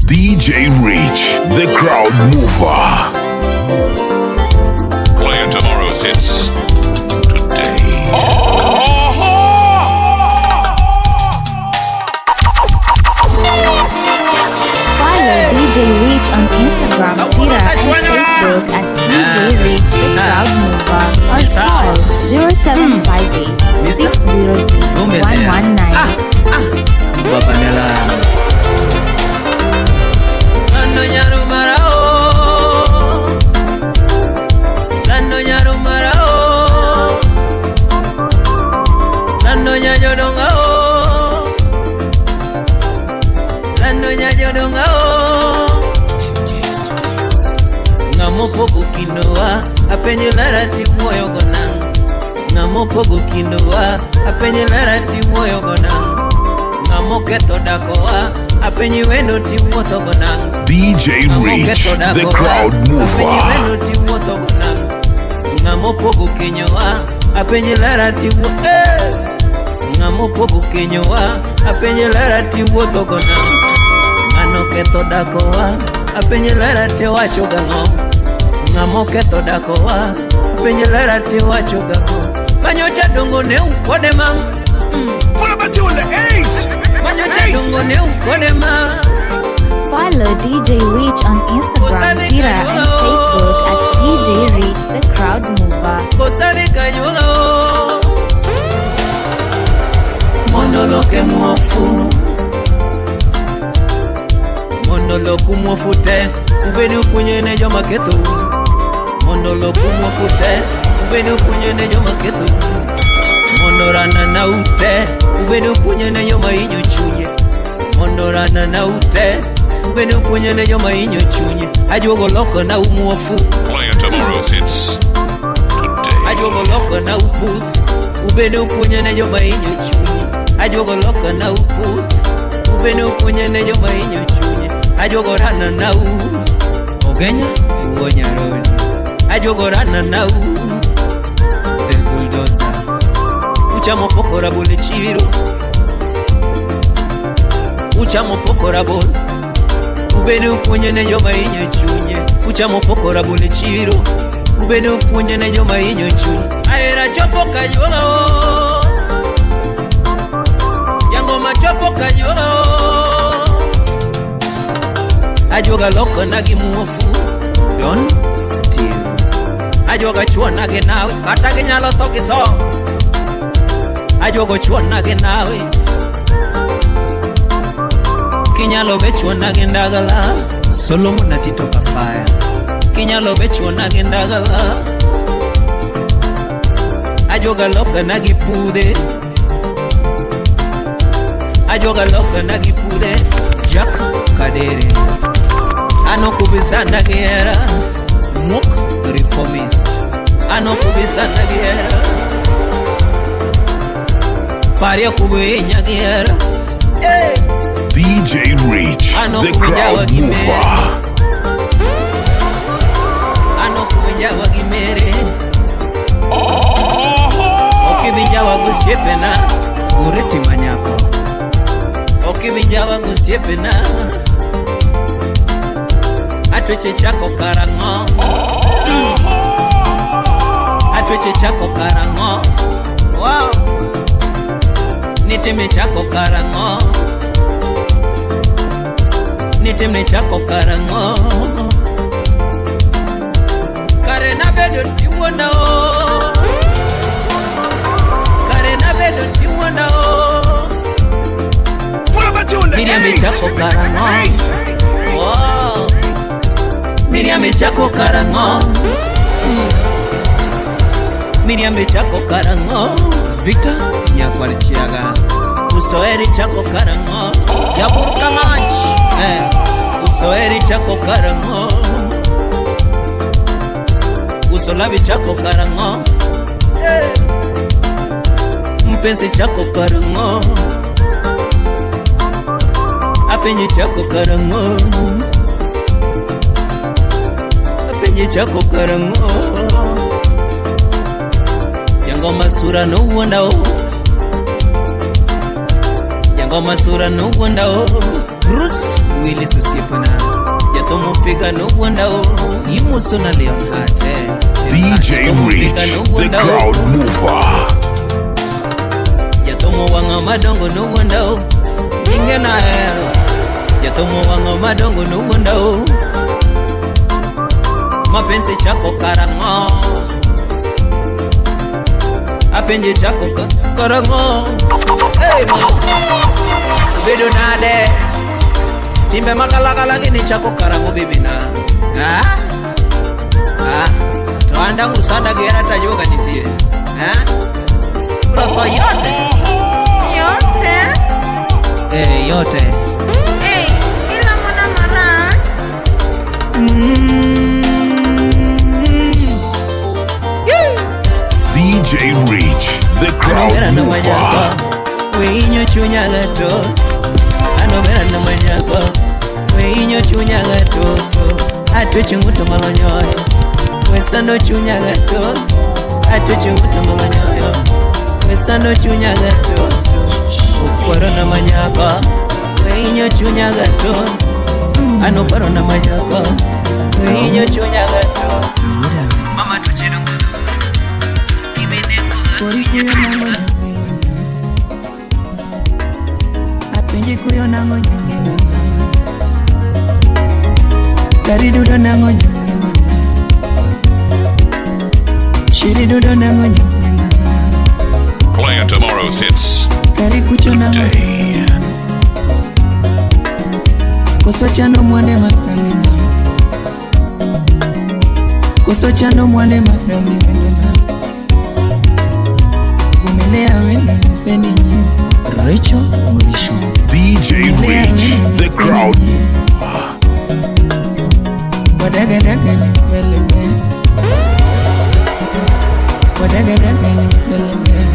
DJ Rich, the crowd mover. Playing tomorrow's hits today. Follow DJ Rich on Instagram, Twitter, and Facebook at DJ Rich the Crowd Mover or call 0758 603 119. Babanela. Lando nyarumarao, lando nyarumarao, lando nyajodongao, lando nyajodongao. Ng'amopogo kindowa apenjo lara tiwuoyo go nang'o? Ng'amopogo kindowa apenjo lara tiwuoyo go nang'o? Ng'amoketho dakowa apenji wendo tiwuotho go nang'o? DJ Rich, the crowd mover. Ng'amopogo kenyowa apenji lara tiwuo eh! Ng'amopogo kenyowa apenji lara tiwuotho go nang'o? Ng'ano ketho dakowa apenji lara tiwacho gang'o? Ng'amo ketho dakowa apenji lara tiwacho gang'o? Manyocha dongo ne ukode ma Pull up a tune, the ace. Manyocha dongo ne ukode ma Follow DJ Rich on Instagram, Twitter, and Facebook at DJ Rich the Crowd Mover. Kosadhi kanyuolo mondo loke muofu mondo loku muofu te ubed upuonjo ne joma kethou mondo loku muofu te ubed upuonjo ne joma kethou mondo rana na ute ubed upuonjo ne joma hinyo chunye mondo rana na ute ubed upuonjo ne joma hinyo chunye ajuogo loko na umuofu. Playing tomorrow's hits today. Ajuogo loko na uputh ubende upuonjo ne joma hinyo chunye ajuogo loko na uputh ubende upuonjo ne joma hinyo chunye ajuogo rana na u ogenya wuo nyaroni ajuogo rana na u the bulldozer uchamo poko rabolo e chiro uchamo poko rabolo ubende upuonjo ne joma hinyo chunye uchamo poko rabolo e chiro ubende upuonjo ne joma hinyo chunye ahera chopo kajuogo jangoma chopo kajuogo ajuoga loko na gi muofu Don Steve ajuoga chuona gi nawi kata ginyalo tho gi tho ajuogo chuona gi nawi kinyalo be chuona gi ndagala. Solomon Atito Kafaya. Kinyalo be chuona gi ndagala ajuoga loka na gi pudhe ajuoga loka na gi pudhe. Jack Kadere. Anokubisana gi hera. Muk Reformist. Anokubisana gi hera parie kubihinya gi hera. Eh! DJ Rich, the crowd mover. Anokuwinjawa gi mere okiwinjawa gosiepena. Goreti Manyako. Okiwinjawa gosiepena atweche chako karang'o atweche chako karang'o wow. Nitime chako karang'o nitimne chako karang'o kare nabedo tiwuonda o kare nabedo tiwuonda o. Pull up a tune, the Miriam ace. chako karang'o. Ace. Wow. Miriam chako karang'o. Miriam chako karang'o. Victor Nyakwar Chiaga. Usoeri chako karang'o Jaburka mach eh. Usoeri chako karang'o Usolavi chako karang'o eh. Mpenzi chako karang'o Apenyi chako karang'o Apenyi chako karang'o Jangoma sura no wuonda o Jangoma sura no wuonda o. Bruce Willis osiepna. Jathomo figa nowuonda Imoso na Leon Hart. DJ Reach, the crowd mover. Jathomo wang'o madongo nowuonda nyinge nahero. Jathomo wang'o madongo nowuonda mapenzi chako karang'o apenje chako karang'o. Hey, ma bedo nade timbe makalakala gini chako karang'o bibina. Ah? Ah? To an dang usanda gi hera tajuoga nitie. Ah? Rotho yote. Yote? Eh, yote. Hey, ilamona marach. DJ Reach, the crowd Anobera na manyako mover. winyo chunya gato. Anobera na manyako winyo chunya gato. Atweche ng'uto mamanyoyo wesano chunya gato. Atweche ng'uto mamanyoyo wesano chunya gato. Okwaro na manyako winyo chunya gato. Anoparo na manyako winyo chunya gato. Mama tuchino Apenji kuyo nango nyangimana Gari dudo nango nyangimana Shiri dudo nango nyangimana Playing tomorrow's hits Gari kucho nango today. Koso chano mwane makamima Koso chano mwane makamima Vumilia wena nipeni nyi Rachel Mrisho. DJ Reach, the crowd. Wadagadaga ni pelebe Wadagadaga ni pelebe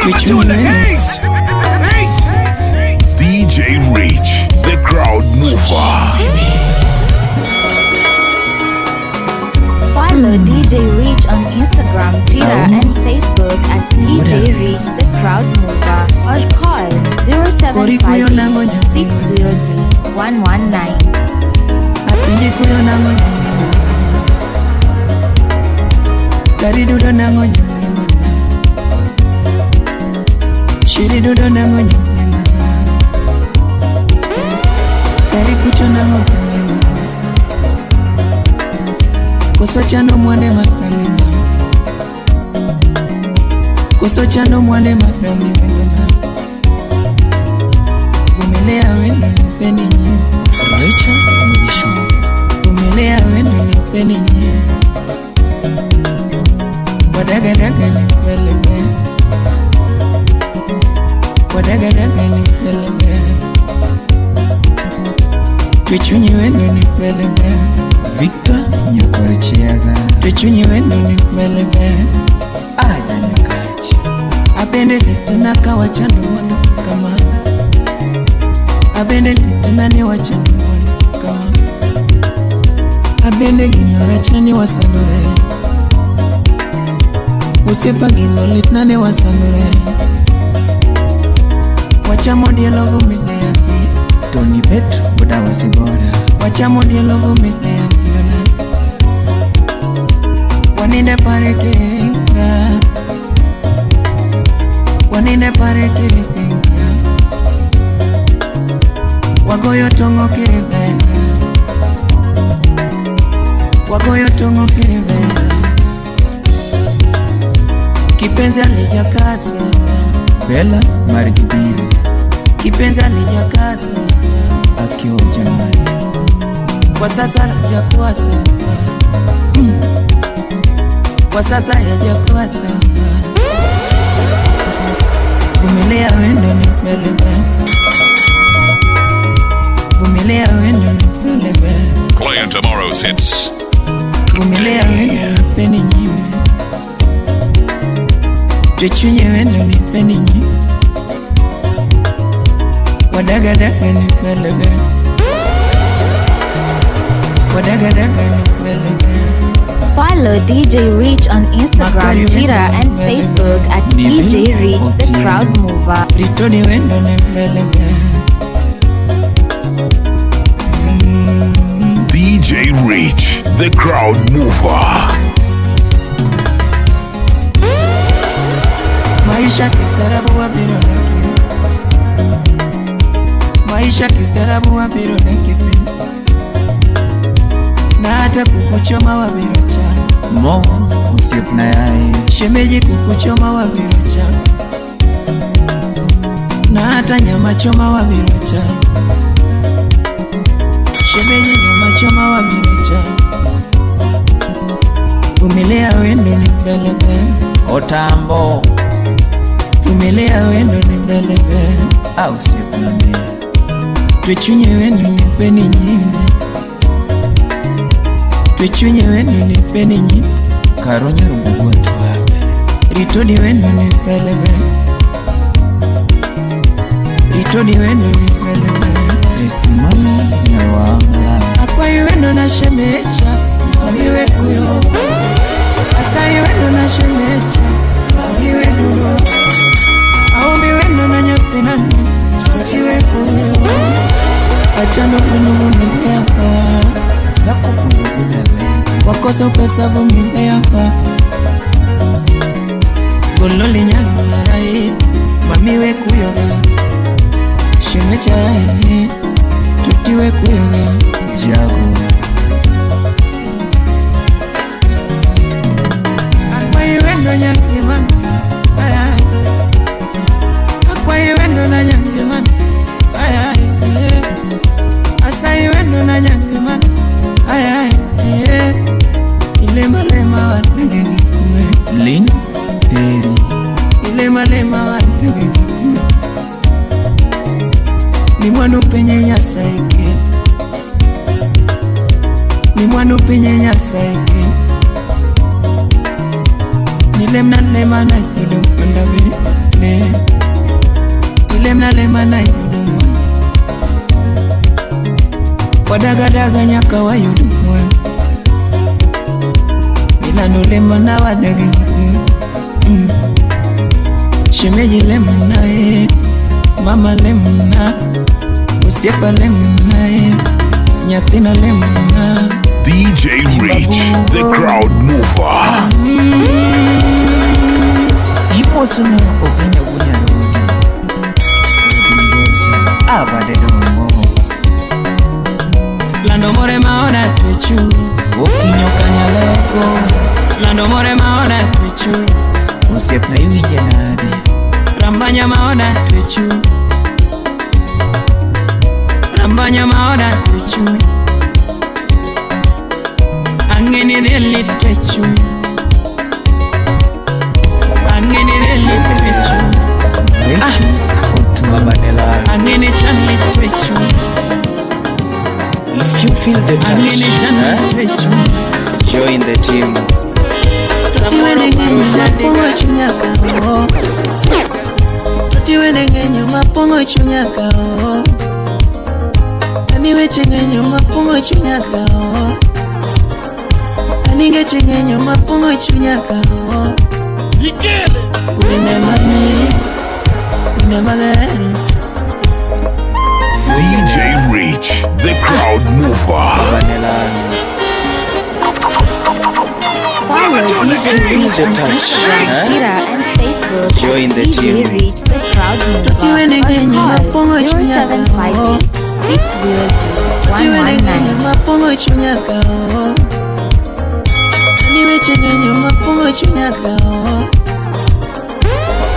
Tuchuni wena DJ Reach, the crowd mover. Follow DJ Reach on Instagram, Twitter, and Facebook at DJ Reach the Crowd Mover or call 0758 603 119. Apenji kuyo nango nyangimana Gari dudo nango nyangimana Shiri dudo nango nyangimana Gari kucho nango nyangimana Koso chano mwane makamima Koso chano mwane makamima Vumilia wendo nipeni nyi Rachel Mrisho. Vumilia wendo nipeni nyi Wadagadaga nipelebe Wadagadaga nipelebe Tuchunyi wendo nipelebe Victor Nyakorchiaga. Tuchunyi wendo nipelebe Aja Nyakachi. Abende tena kawachano mondo kama Abende tena ni wachano mondo kama Abende gino rachna ni wasandore Osiepa gino litna ni wasandore Wachamo dielo vumilia pi Tony Bet Bodawa Sigora. Wachamo dielo vumilia pi Waninde pare kiringa Waninde pare kiringa Wagoyo tongo kiribenga Wagoyo tongo kiribenga Kipenzi alijakasa Bella Margibiri. Kipenzi alijakasa Akio Jamani. Kwa sasa hajakuwa sawa. Kwa sasa hajakuwa sawa. Vumilia wendo nipelebe Vumilia wendo nipelebe Playing tomorrow's hits Vumilia today. wendo nipeni nyime Tuchunye wendo nipeni nyime Wadagadaga nipelebe Wadagadaga nipelebe Follow DJ Reach on Instagram, Makari Twitter, wendo and nipelebe Facebook at Nivi DJ Reach the Otieno. Crowd Mover. Ritoni wendo nipelebe DJ Rich, the crowd mover. Maisha kistaarabu wabiro daki. Maisha kistaarabu wabiro daki pi. Na hata kukuchoma wabiro cha. Mo osiepna yaye. Shemeji kukuchoma wabiro cha. Na hata nyama choma wabiro cha. Shemeji nyama choma wabiro cha. Vumilia wendo ni mbele mbele. Otambo. Vumilia wendo ni mbele mbele. Ah, osiepna mi. Twechunye wendo nipeni nyimbe. Twechunye wendo nipeni nyimbe. Karonya rubugwa to wapi? Ritoni wendo ni mbele mbele. Ritoni wendo ni mbele mbele. Esimami nyawamla. Akwayi wendo na shemecha mamiwe kuyo. Asayi wendo na shemecha mamiwe dulo. Aombi wendo na nyathinani totiwe kuyo. Achano wendo vumilia Zako kundugunele. Wakoso pesa vumilia Gololi nyalo narai mamiwe kuyoga. Shemecha tutiwe kuyoga. Jago. Akwayi wendo nyangimana ay ay. Akwayi wendo na nyangimana ay ay. Asayi wendo na nyangimana ay ay. Ilema lema wadege gikwe. Lin Terry. Ilema lema wadege gikwe. Ni mwandu penye nyasaye. Ni mwandu penye nyasaye. Nilemna lema na yudo mwanda ne. Nilemna lema na yudo mwanda. Wadaga daga nyaka wa yudo mwanda. Milando lema na wadage mm. Shemeji lemna e. Mama lemna. Osiepa lemna e. Nyathina lemna. DJ Rich, the crowd mover. Imosono oginya gunyarodi. Odingoso. Abade dongo. Lando more maona twechu. Okinyo kanyaloko. Lando more maona twechu. Osiepna iwinje nade? Rambanya maona twechu. Rambanya maona twechu. Angeni deli twechu. Angeni deli twechu. Rechi otu. Angeni chanli twechu. If you feel the touch, Angeni chanli eh? twechu. Join the team. Tutiwe ngenyo mapongo chunyaka o. Aniwe chengenyo mapongo chunyaka o. Aninge chengenyo mapongo chunyaka o. Wine mami, wine magero. DJ Rich, the crowd mover. Vanilla. Follow DJ Feel Reach the on touch, Instagram, eh? Twitter, and Facebook Join at the DJ team. Reach the Crowd Mover. Tutiwe Or ngenyo call mapongo chunyaka o. 0758 602 Tutiwe ngenyo 119. mapongo chunyaka o. Aniwe chengenyo mapongo chunyaka o.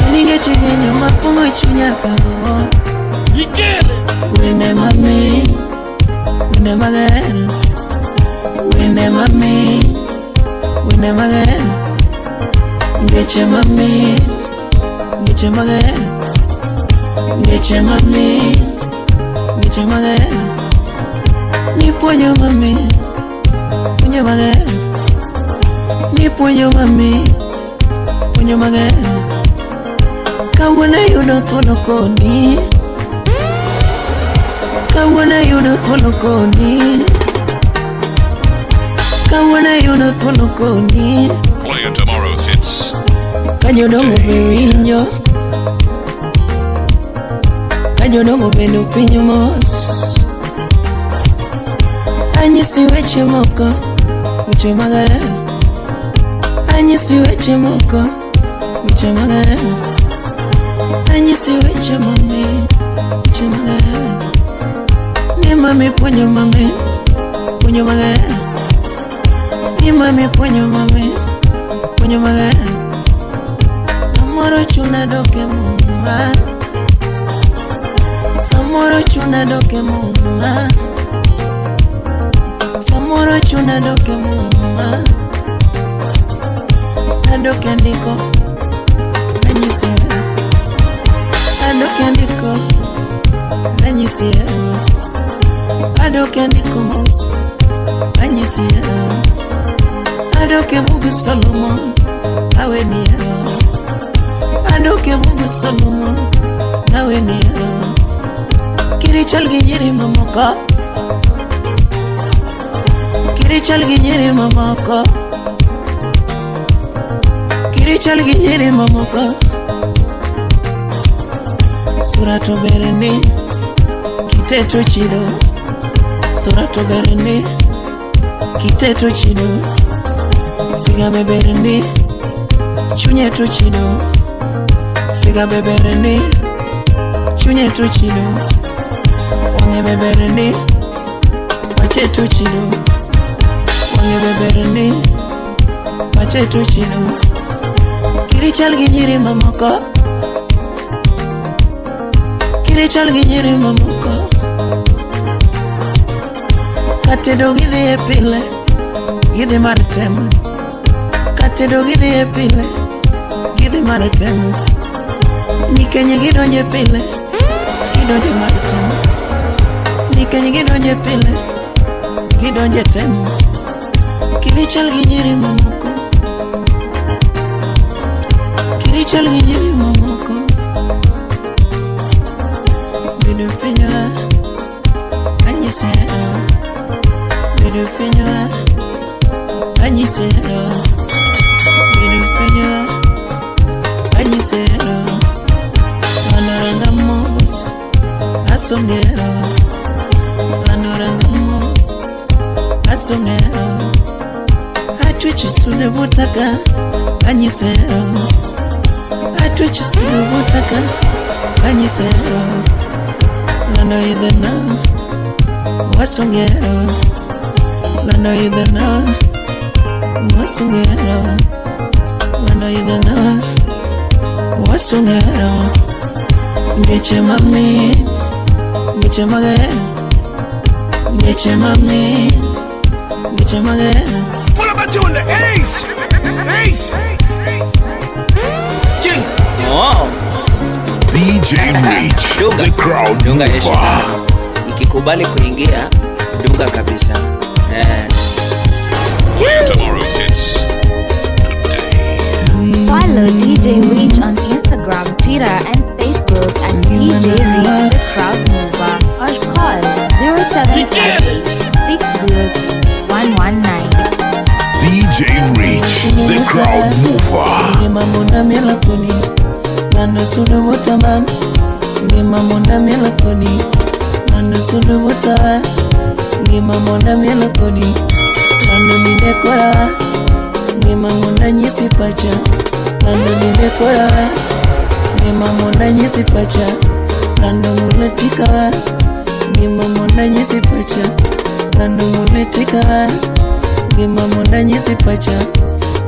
Aninge chengenyo mapongo chunyaka o. Wine mami, wine magero. Wine mami, wine magero. Ngeche mami, ngeche magero. Ngeche mami, ngeche magero. Nipuonjo mami, puonjo magero. Nipuonjo mami, puonjo magero. Kawuono ayudo thuolo kodi. Kawuono ayudo thuolo kodi. Kawuono ayudo thuolo kodi. Playing tomorrow's hits. Ka jodongo be winjo. Ka jodongo bende piny mos. Anyisi weche moko, weche mag hera. Anyisi weche moko, weche mag hera. Anyisi weche mamit, weche mag hera. Ni mami puonjo mamit, puonjo mag hera. Ni mami puonjo mamit, puonjo mag hera. Samoro chuna dok e muma. Samoro chuna dok e muma. Samoro chuna dok e muma. Adok e ndiko, anyisi hera. Adok e ndiko, anyisi hera. Adok e ndiko mos, anyisi hera. Adok e bug Solomon, aweni hera. Adok e bug Solomon, aweni hera. Kik ichal gi nyiri mamoko. Kik ichal gi nyiri mamoko. Kik ichal gi nyiri mamoko. Sura to ber ni, kite to chido. Sura to ber ni, kite to chido. Figa be ber ni, chunye to chido. Figa be ber ni, chunye to chido. Wang'e be ber ni, pache to chido. Wang'e be ber ni, pache to chido. Kik ichal gi nyiri mamoko. Kik ichal gi nyiri mamoko. Katedo gidhi e pile, gidhi mar temo. Katedo gidhi e pile, gidhi mar temo. Nikenye gidonje pile, gidonje mar temo. Nikenye gidonje pile, gidonje temo. Kik ichal gi nyiri mamoko. Kik ichal gi nyiri mamoko. Bedo pinywa, anyisi hera. Bedo pinywa, anyisi hera. Bedo pinywa, anyisi hera. Lando ranga mos, asomni hera. Lando ranga mos, asomni hera. Atwecho sudo butaka, anyisi hera. Atwecho sudo butaka, anyisi hera. Lando idhana, wasongera. Lando idhana, wasongera. Lando idhana, wasongera. Ngeche mamit, ngeche mag hera. Ngeche mamit, ngeche mag hera. Pull up a tune, the Ace! Ace! Oh. DJ Reach, Dunga. the crowd Dunga mover. heshima. Ikikubali kuingia, dunga kabisa. Eh. Play tomorrow's hits today. Follow DJ Reach on Instagram, Twitter, and Facebook at DJ Reach the Crowd Mover or call 0758 603 119. DJ Reach, the crowd mover. Ngima mona mielo koni, lando sudo buta mam. Ngima mona mielo koni, lando sudo buta. Ngima mona mielo koni, lando mine kora. Ngima mona nyisi pacha, lando mine kora. Ngima mona nyisi pacha, lando muletika. Ngima mona nyisi pacha, lando muletika. Ngima mona nyisi pacha,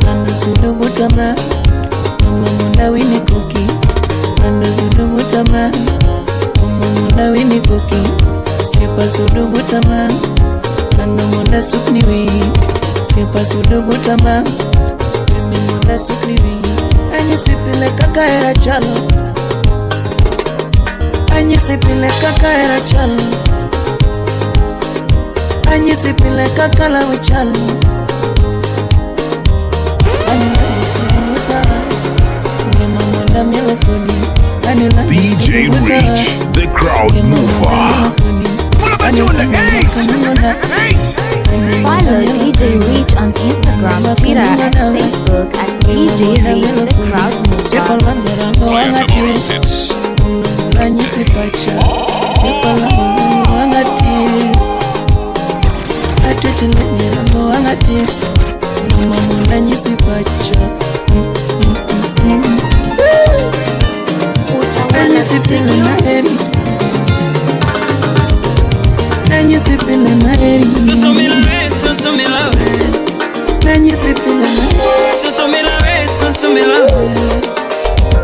lando sudo buta ma. Mama mona wini koki, lando sudo buta ma. Mama mona wini koki, sipa sudo buta ma. Lando mona sukni wi, sipa sudo buta ma. Mimi mona sukni wi, anyisi pile kaka era chalo. Anyisi pile kaka era chalo. Anyisi pile kaka lawe chalo. DJ Reach, the crowd mover. Pull up a tune, the Ace! Ace! Follow DJ Reach on Instagram, Twitter, and Facebook at DJ Reach the Crowd Mover. Play tomorrow's hits Anyisi pacha, Wachne mirango wang'a tir. Mama mondo anyisi pacha. Utawala Nanyisi pile Studio. maheri. Nanyisi pile maheri. Susumila we, susumila we. Nanyisi pile maheri. Susumila we, susumila we.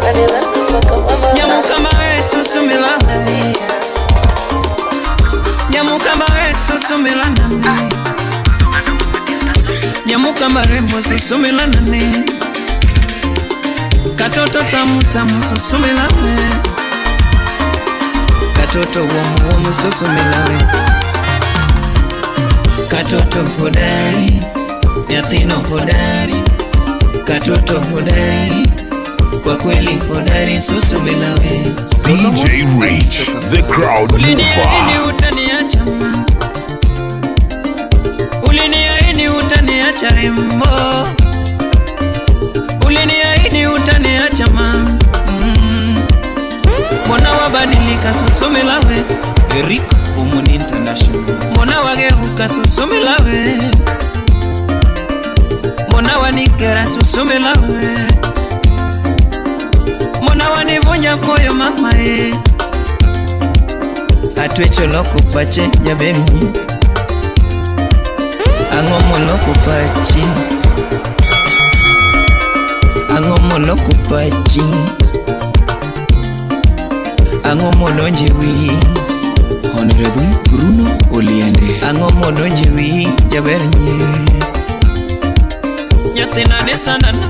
Anela mpaka mama. Nyamukama we, susumila we. Nyamukama we, susumila nane. Nyamukama rembo, susumila nane. Katoto tamu tamu, susumila we. Katoto womu womu, susumila we. Katoto hodari, nyathino hodari. Katoto hodari, kwa kweli hodari, susumila we. DJ Rich, the crowd Uliniahidi mover. utaniacha ma, uliniahidi utaniacha rembo, uliniahidi utaniacha ma. Mbona wabadilika susumila we, Eric Omoni International. Mbona wageuka susumila we, mbona wanikera susumila we, mbona wanivunja moyo mama e. Atwecho loko pache jaberni, ang'o moloko pachi, ang'o moloko pachi, ang'o modonje wiyi, Honorable Bruno Oliende. Ang'o modonje wiyi jaber nyiri. Nyathina ne sandana,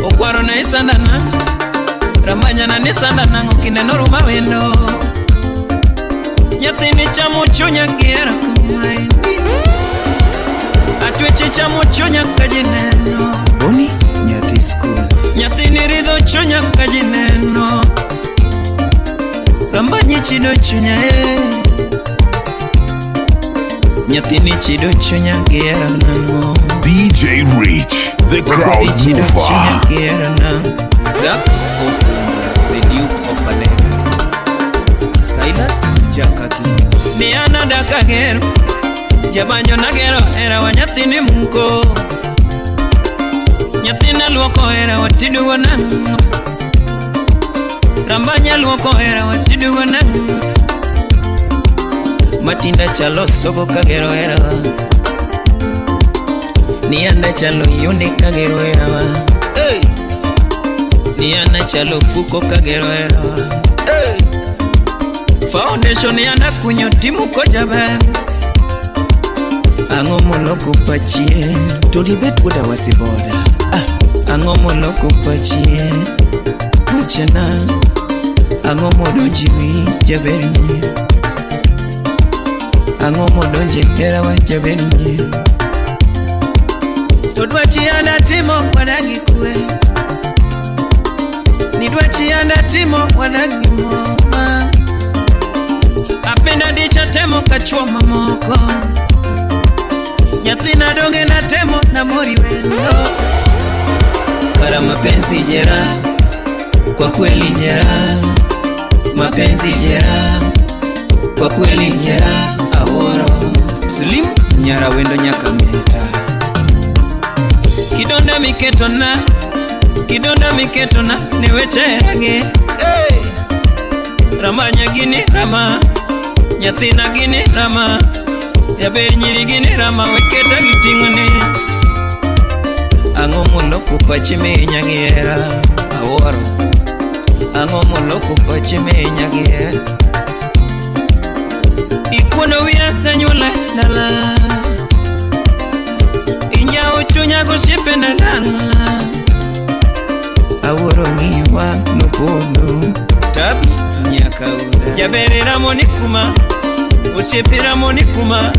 okwaro ne isandana, ramanyana ne sandana, ng'o kinde noruma wendo. Nyathini chamo chunya gihero kamaendi, atweche chamo chunya ka ji neno. Boni nyathi skul. Nyathini ridho chunya ka ji neno, rambanyi chido chunya e. Nyathini chido chunya gihero nang'o? DJ Rich, the crowd Okwari chido chunya mover. gihero nang'o? Zack Okumba, the Duke of Alega. Silas Jakaki. Ni an adak agero jabanjo nagero hera wa nyathini muko nyathina luoko hera wa tidugo nang'o rambanya luoko hera wa tidugo nang'o matinda chalo sogo kagero hera wa nianda chalo yunde kagero hera wa hey! Niana chalo fuko kagero hera wa hey! Foundation yana kunyo timu koja ber. Ang'o moloko pachie? Tony Bet wuoda wasiboda. Ah, ang'o moloko pachie? Wachana. Ang'o modonji wi jaber nyie? Ang'o modonje hera wa jaber nyie? To dwachi anda timo wadagi kwe. Ni dwachi anda timo wadagi moma. Apenda dicha temo kachuo mamoko. Nyathina donge na temo na mori wendo. Kara mapenzi jeraha, kwa kweli jeraha. Mapenzi jeraha, kwa kweli jeraha. Awuoro. Slim nyara wendo nyaka meta. Kidonda miketona, kidonda miketona ni weche herage. Hey! Ramanya gini rama, nyathina gini rama, jaber nyiri gini rama, weketa giting'oni. Ang'o moloko pachi mihinya gi hera? Awuoro. Ang'o moloko pachi mihinya gi hera? Ikuono wiya kanyuola dala, inyawo chunya gosiepena dala. Awuoro ng'iwa nopondo. Tab nyaka udha. Jaber iramo ni kuma, osiepe iramo ni kuma,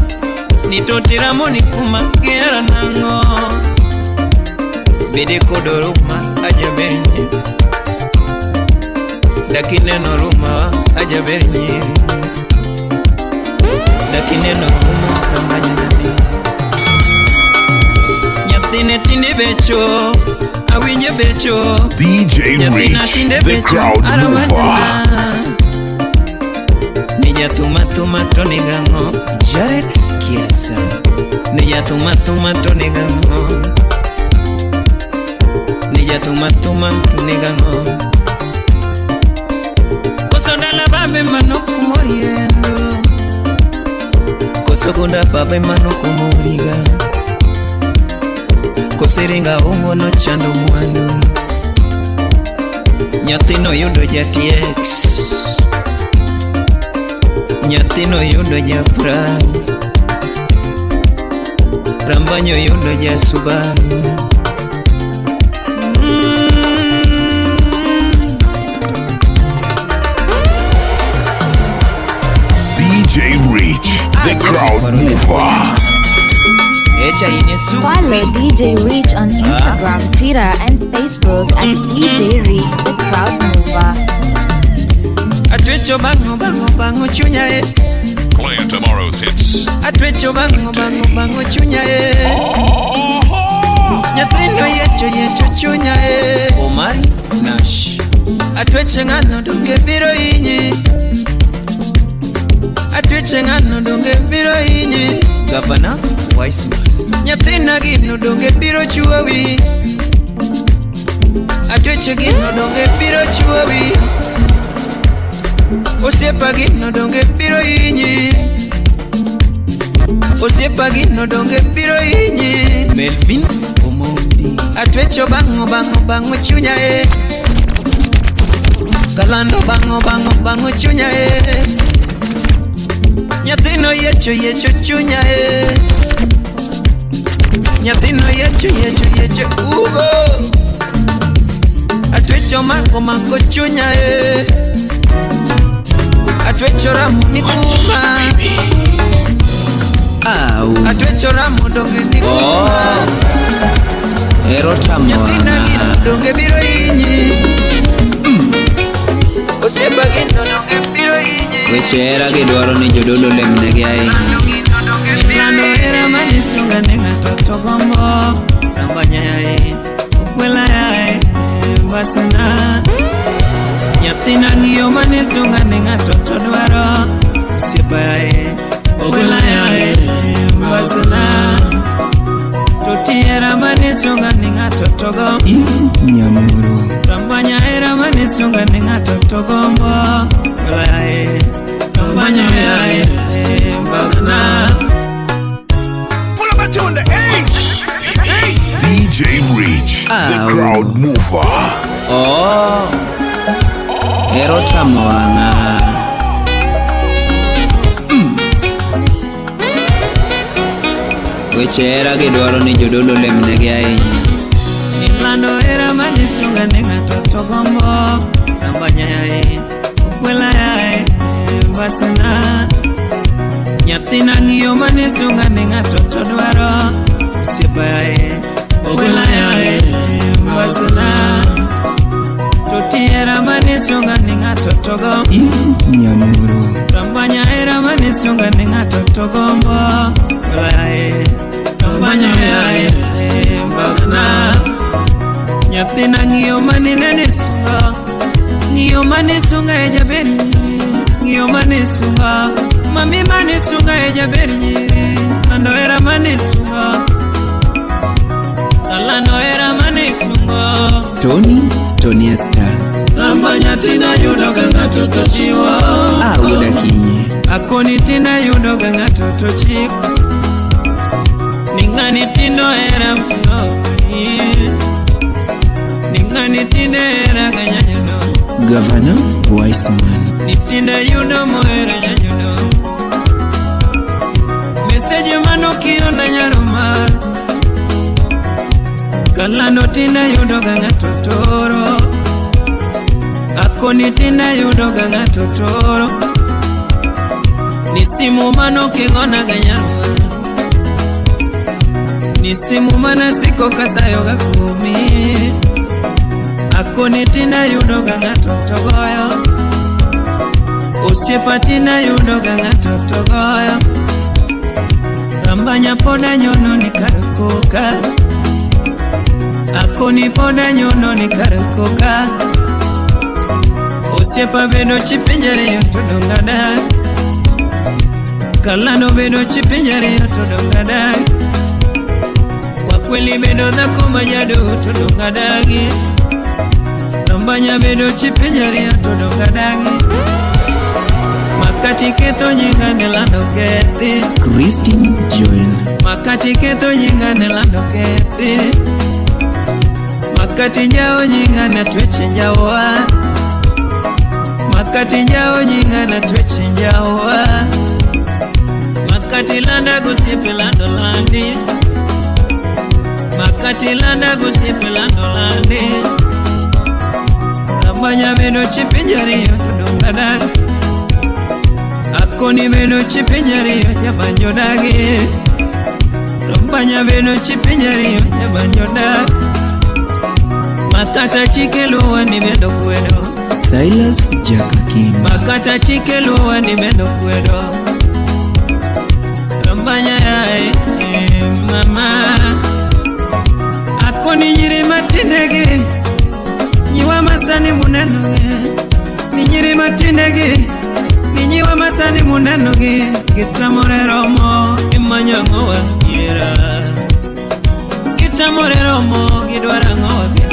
nitoti iramo ni kuma, gihera nang'o? Bede kod oruma ajaber nyiri, dakineno ruma ajaber nyiri, dakineno ruma ramanya nadhi. Nyathine tinde becho, awinje becho. DJ Nyathina Rich, tinde the becho, crowd mover. aramanyana. Ni jathum athuma to nigang'o? Jared Kiasa. Ne jathum athuma to nigang'o. Ne jathum athuma to nigang'o. Koso dala babe mano kumoriendo. Koso gunda babe mano kumoriga. Kosiringa ungo no chando mwandu. Nyathino yudo ja TX. Nyathino yudo ja Prado. Rambanyo yudo ja Subaru. DJ Rich, the crowd mover. Follow DJ Rich on Instagram, Twitter, and Facebook at DJ Rich the Crowd Mover. Atwecho bango bango bango chunya e. Play tomorrow's hits. Atwecho bango bango bango chunya e. Nyathino yecho yecho chunya e. Omari Nash. Atweche ng'ano donge biro inyi. Atweche ng'ano donge biro inyi. Governor Wiseman. Nyathina gino donge biro chuowi. Atweche gino donge biro chuowi. Osiepa gino donge biro inyi. Osiepa gino donge biro inyi. Melvin Omondi. Atwecho bango bango bango chunya e. Kalando bango bango bango chunya e. Nyathino yecho yecho chunya e. Nyathino yecho yecho yecho ugo. Atwecho mako mako chunya e. Atwecho ramu ni kuma. Atwecho ramu donge ni kuma. Ero tamo. Nyathina gino donge biro inyi. Osiepa gino donge biro inyi. Weche hera gidwaro ni jodolo lemnegi ahinya. Lando hera mane sunga ne ng'ato to gombo. Rambanya yae, okwela yae, mbasana. Nyathina ng'iyo mane sunga ne ng'ato to dwaro. Osiepa yae, okwela yae, mbasana. To tihera mane sunga ne ng'ato to gombo. Nyamoro. Rambanya hera mane sunga ne ng'ato to gombo. Okwela yae, rambanya yae, mbasana. Pull up a tune, the ace. Ace. DJ Rich, the crowd mover. Oh. Ero tamo wang'a. Weche hera gidwaro ni jodolo lemnegi ahinya. Lando hera mane sunga ne ng'ato to gombo. Rambanya yae, okwela yae, mbasana. Nyathina ng'iyo mane sunga ne ng'ato to dwaro. Osiepa yae, okwela yae, mbasana. To tihera mane sunga ne ng'ato to gombo. Nyamoro. Rambanya hera mane sunga ne ng'ato to gombo. Okwela yae, rambanya yae, mbasana. Nyathina ng'iyo mane nene sunga. Ng'iyo mane sunga e jaber nyiri. Ng'iyo mane sunga. Mami mane sunga e jaber nyiri. Lando hera mane sunga. Lando hera mane sunga. Tony, Tony Esther. Rambanya tina yudo ga ng'ato to chiwo. Ah, wuod Akinyi. Akoni tina yudo ga ng'ato to chiwo. Ni ng'ani tino hera moloyi. Ni ng'ani tinde hera ga nyanyudo. Governor Wiseman. Ni tinde yudo mohero nyanyudo. Meseje manokiona nyaro mar. Kalando tinde yudo ga ng'ato toro. Akoni tinde yudo ga ng'ato toro. Ni simu manokigona ga nyaro mar. Ni simu mana siko kasayo ga kuomi. Akoni tina yudo ga ng'ato to goyo. Osiepa tina yudo ga ng'ato to goyo. Rambanya poda nyono ni kar koka. Akoni poda nyono ni kar koka. Osiepa bedo chipenjere to dongada. Kalando bedo chi piny ariyo to donge adagi. Kwa kweli bedo dhako majado to donge adagi. Rambanya bedo chi piny ariyo to donge adagi. Makati ketho nyinga ne lando kethi. Christine Joel. Makati ketho nyinga ne lando kethi. Makati njao nyinga na tweche njawa. Makati njao nyinga na tweche njawa. Makati landa gosiepe lando landi. Makati landa gosiepe lando landi. Rambanya bedo chi piny ariyo to donge adagi. Akoni bedo chi piny ariyo jabanjo dagi. Rambanya bedo chi piny ariyo jabanjo dagi. Makata chike luwa ni bedo kwedo. Silas Jakakim. Makata chike luwa ni bedo kwedo. Rambanya yae mama. Akoni nyiri matindegi. Nyiwa masani munenoge. Ni nyiri matindegi. Ni nyiwa masani munenoge. Gitamore romo imanyo ng'owa yiera. Gitamore romo gidwaro ng'owa giyiera.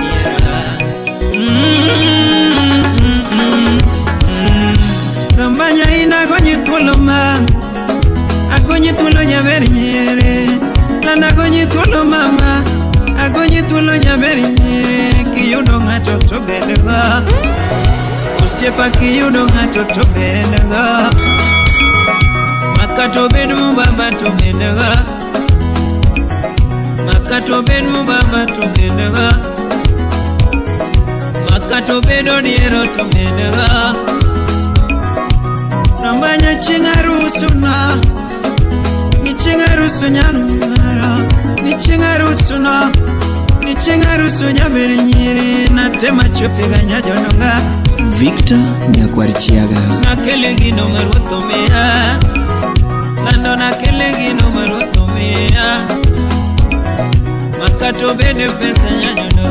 Rambanya ina agonyi thuolo ma. Agonyi thuolo jaber nyere. Landa agonyi thuolo mama. Agonyi thuolo jaber nyere. Kiyudo ng'ato to bedgo. Osiepa kiyudo ng'ato to bedgo. Makato bed mubaba to bedgo. Makato bed mubaba to bedgo. Makato bed odiero to bedgo. Rambanya chieng' arusu na. Ni chieng' arusu nyanumara. Ni chieng' arusu na. Ni chieng' arusu nyaber nyiri. Natema chopiga nyajodonga. Victor Nyakwar Chiaga. Nakele gino ma ruoth omiya. Lando nakele gino ma ruoth omiya. Makato bede pesa nyanyodo.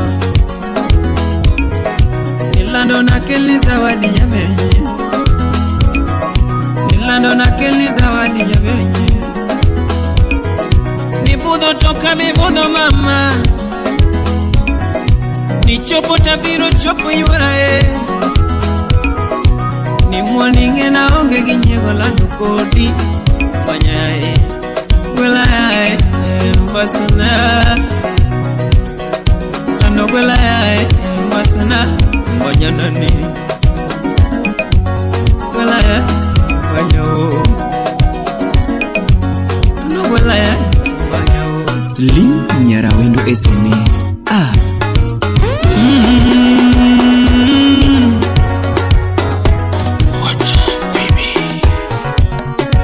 Nilando nakele zawadi nyaber nyiri. Nilando nakele zawadi nyaber nyiri. Nibudho toka mibudho mama. Nichopo tabiro chopo yuora e. Ni mwaninge na onge gi nyiego lando kodi. Banyae, gwela yae, mbasuna. Lando gwela yae, mbasuna. Banyanani. Gwela yae, banyo. Lando gwela yae, banyo. Slim Nyarawendo SNA. Ah.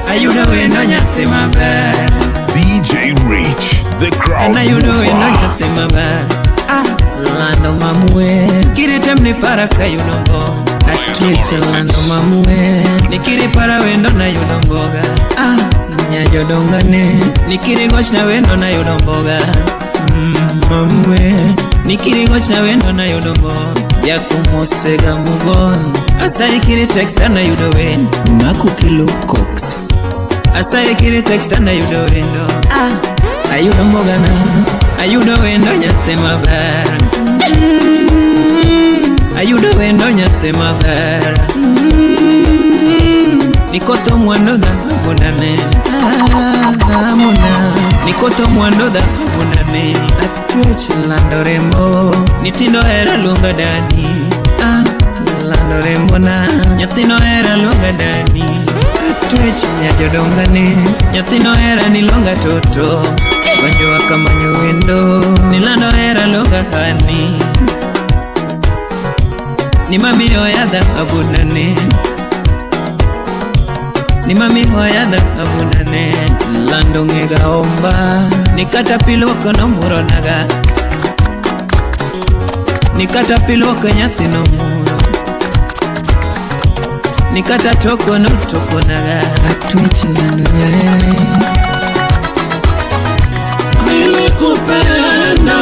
Ayudo wendo nyathi maber. DJ Rich, the crowd En ayudo wendo mover. nyathi maber. Ah, lando mamue. Kiri tem ni para kayudo mboga. Atweche lando mamue. Nikiri para wendo na yudo mboga. Ah, nyajodongane. Nikiri goch na wendo na yudo mboga. Mamue. Nikiri goch na wendo na yudo mboga. Jakumosega move on. Asayi kiri text na yudo wendo. Mako Kelo Cox. Asaye kiri text na yudo wendo. Ah, ayudo mboga na. Ayudo wendo nyathi maber. Ayudo wendo nyathi maber. Nikoto mwando dhahabu nane. Dhahabu na. Nikoto mwando dhahabu nane. Atwech lando rembo. Nitindo hera luonga dani. Ah, lando rembo na. Nyathino hera luonga dani. Atwech nyajodongane. Nyathino hera ni luonga toto. Donjo akamanyo wendo. Nilando hera luonga hani. Ni mami oya dhahabu nane. Ni mami oya dhahabu nane. Lando ng'ega omba. Nikata pilwoko nomuro naga. Nikata pilwoko nyathi nomuro. Nikata toko notoko naga. Atwech lando nyae. Nilikupenda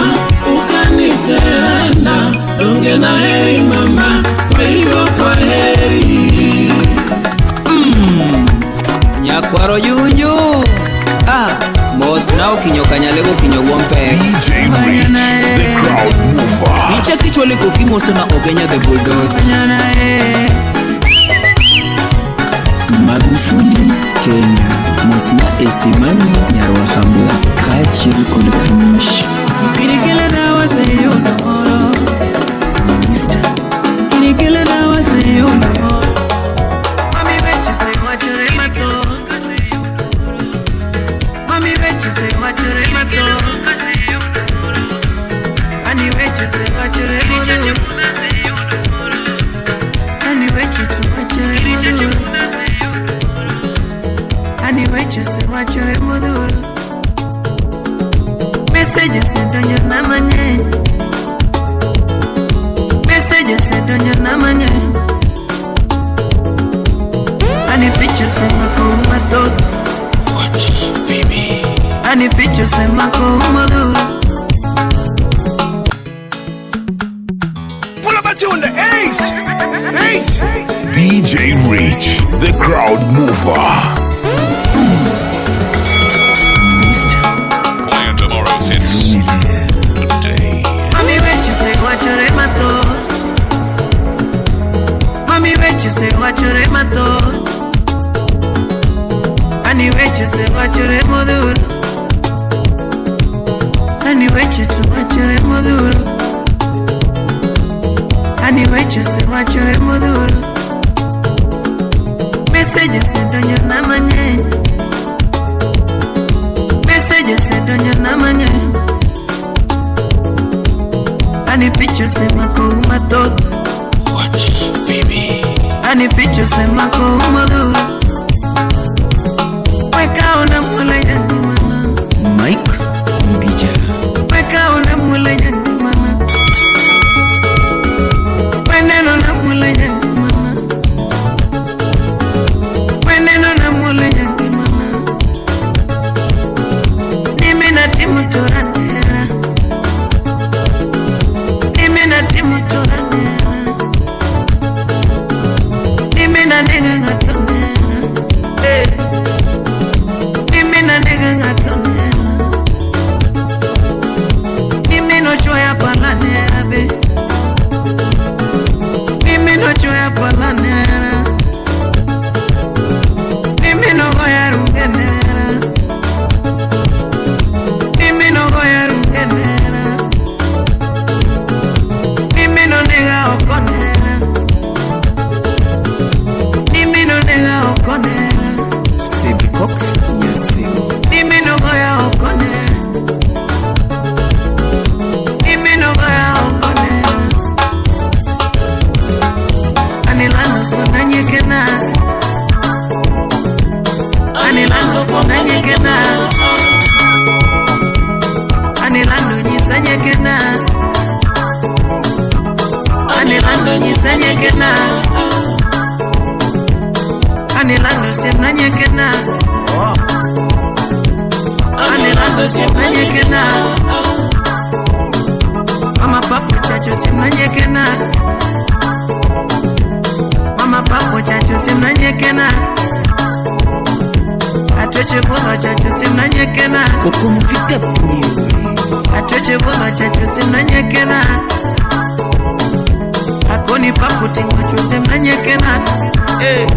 ukanitenda, donge na heri mama, kwa hivyo kwa heri. Nyakwaro juu DJ Rich, the crowd mover. Icha kichwa liko kimoso na Ogenya the bulldozer. Magufuli Kenya Mosna Esimani Nyarwahambla kaachiel kod Kamish. Kirikele na waseyudo moro. Kirikele na waseyudo moro. Mami weche se wachore mathoth. Mami weche se wachore mathoth. Ani weche se wachore mathoth. Ani weche tu wachore mathoth. Ani weche se wachore modhuro. Messages donjo na mang'eny. Messages donjo na mang'eny. Ani pictures mako mathoth. Ani pictures mako modhuro. Pull up a tune, the ace. Ace. DJ Rich, the crowd mover. Playing tomorrow's hits today. Mami weche se wachore mathoth. Mami weche se wachore mathoth. Ani weche se wachore modhuro. Ani weche tu wachore modhuro. Ani weche se wachore modhuro. Messages donjo na mang'eny. Messages donjo na mang'eny. Ani pictures mako mathoth. Ani pictures mako modhuro. Weka ona mule nyandimana. Mike Mbija. Weka ona mule nyandimana. Weneno na mule nyandimana. Weneno na mule nyandimana. Nimi na timu toranera. Nimi na timu toranera. Nimi na nega ngatonera. Eh. Nimi na nega ngatonera. Nimi no choya palanera be. Nimi no choya palanera. Nimi no goya rungenera. Nimi no goya rungenera. Nimi no nega okonera. Nimi no nega okonera. Sebi Cox Nyasego. Nimi no goya okonera. Nimi no goya okonera. Anilando kona nyekena. Anilando kona nyekena. Anilando nyisa nyekena. Anilando nyisa nyekena. Anilando semna nyekena. Anilando semna nyekena. Mama papo chacho semna nyekena. Mama papo chacho semna nyekena. Atweche bolo chacho semna nyekena. Kokomvita Punyuri. Atweche bolo chacho semna nyekena. Akoni papo tingo semna nyekena. Eh.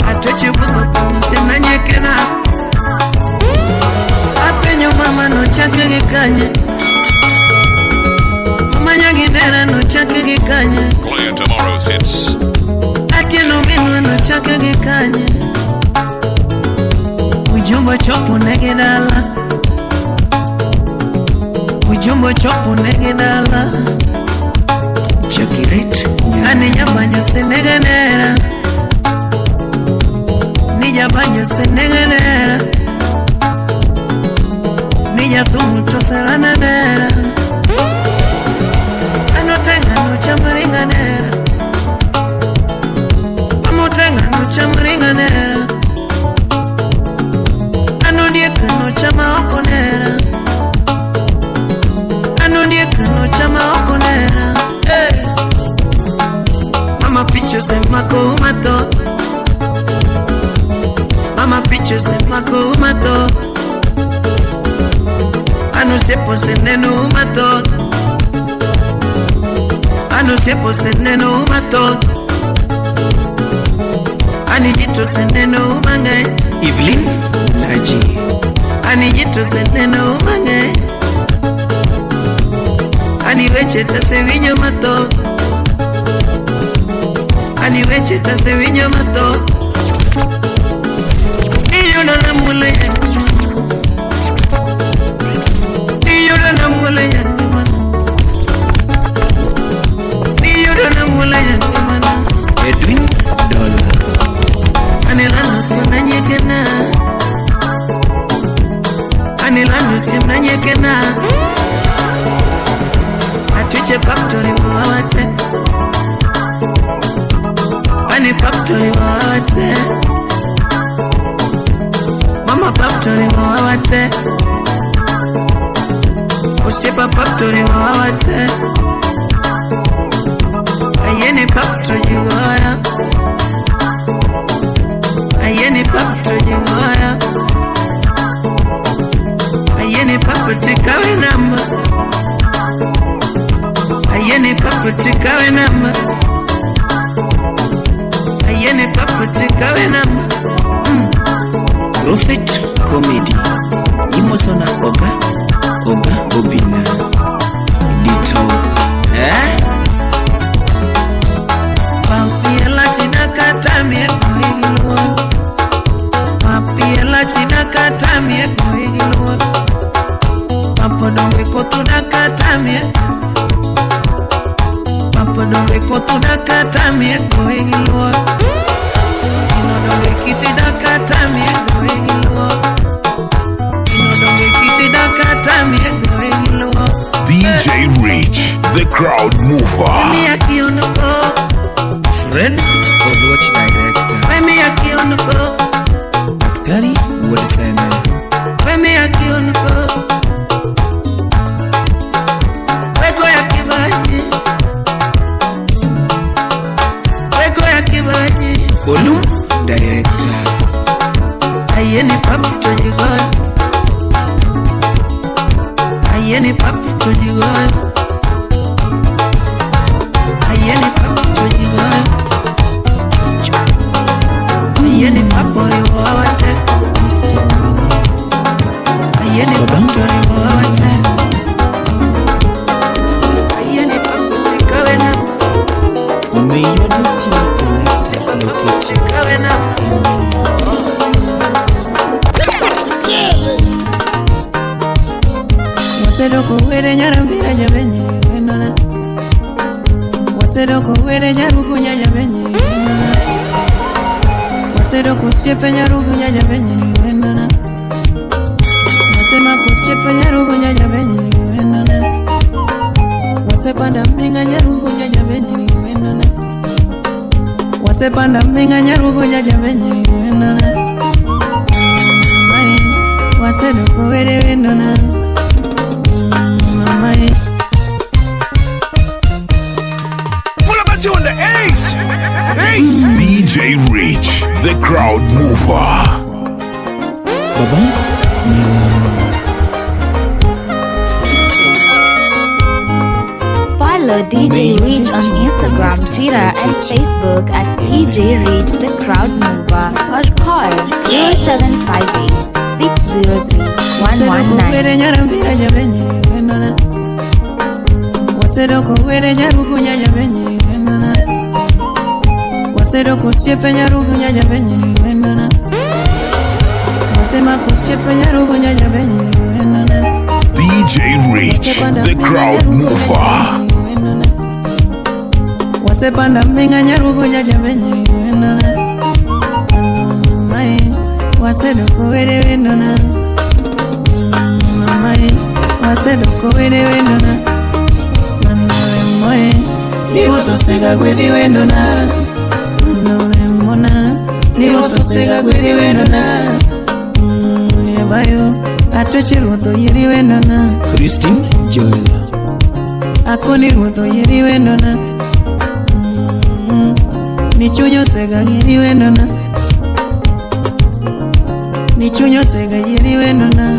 Atweche bolo papo semna nyekena. Apenyo mama no chake gikanye. Mama nyagidera no chake gikanye. Playing tomorrow's hits. Atieno minwa no chake gikanye. Ujumbe chopo nege dala. Ujumbe chopo nege dala. Jakiret Ani nyabanyo senegenera. Nijabanyo senegenera. Nijatumu toserananera. Anotenga no chamaringanera. Amotenga no chamaringanera. Anodieka no chama okonera. Anodieka no chama okonera. Hey. Mama pictures in mako mato. Mama pictures in mako mato. Anusiepo seneno mathoth. Anusiepo seneno mathoth. Anijito seneno mang'eny. Evelyn Naji. Anijito seneno mang'eny. Ani weche tasewinjo mathoth. Ani weche tasewinjo mathoth. Iyudo na muolo ya Iyudo na muolo ya ngimana. Iyudo na muolo ya ngimana. Edwin Dola. Anelando siemna nyekena. Anelando siemna nyekena. Atwiche paptori wawate. Ani paptori wawate. Mama paptori wawate. Osiepa paptori wawate. Ayeni paptori waya. Ayeni paptori waya. Ayeni paptori kawe namba. Ayeni paptori kawe namba. Ayeni paptori kawe namba. Prophet Comedy. Imosona Oga. Oga Obina. Dito. Eh? Papiela chinakatamie koigiluo. Papiela chinakatamie koigiluo. Papodonge kotunakatamie. Papodonge kotunakatamie koigiluo. Inodonge kitidakatamie koigiluo. Inodonge kitidakatamie koigiluo. DJ Rich, the crowd mover. Mimi akionoko. Fred Oluoch Director. Mimi akionoko. Daktari Wuod Seme. Mimi akionoko. Wego ya kibaji. Wego ya kibaji. Olum Director. Ayeni papi tojigoy. Ayeni papi tojigoy. Ayeni papi tojigoy. Ayeni papi oriwawate. Ayeni papi oriwawate. Ayeni papi tikawe na. May your destiny connect locate. Tikawe na. Wasedoko were nyarambira nyamenye wenona. Wasedoko were nyarugunya nyamenye wenona. Wasedoko siepe nyarugunya nyamenye wenona. Wasema kusiepe nyarugunya nyamenye wenona. Wasepanda minga nyarugunya nyamenye wenona. Wasepanda minga nyarugunya nyamenye wenona. Mai wasedoko were wenona. What about you on the ace? Ace! DJ Rich, the crowd mover. Baba Follow DJ Rich on Instagram, Twitter, and Facebook at DJ Rich the Crowd Mover or call 0758 603 119. Were nyarambira nyamenye wenona. Wasedoko were nyarugunya nyamenye wenona. Wasedoko siepe nyarugunya nyamenye wenona. Wasema kusiepe nyarugunya nyamenye wenona. DJ Rich, the crowd mover. Wasepanda minga nyarugunya nyamenye wenona. Mai wasedoko were wenona. Mai wasedoko were wenona. Manore moe nirutosega gwethi wenona. Manore mona nirutosega gwethi wenona. Ebayo atoche ruoto yeri wenona. Christine Joel. Akoni ruoto yeri wenona. Nichunyo sega yeri wenona. Nichunyo sega yeri wenona.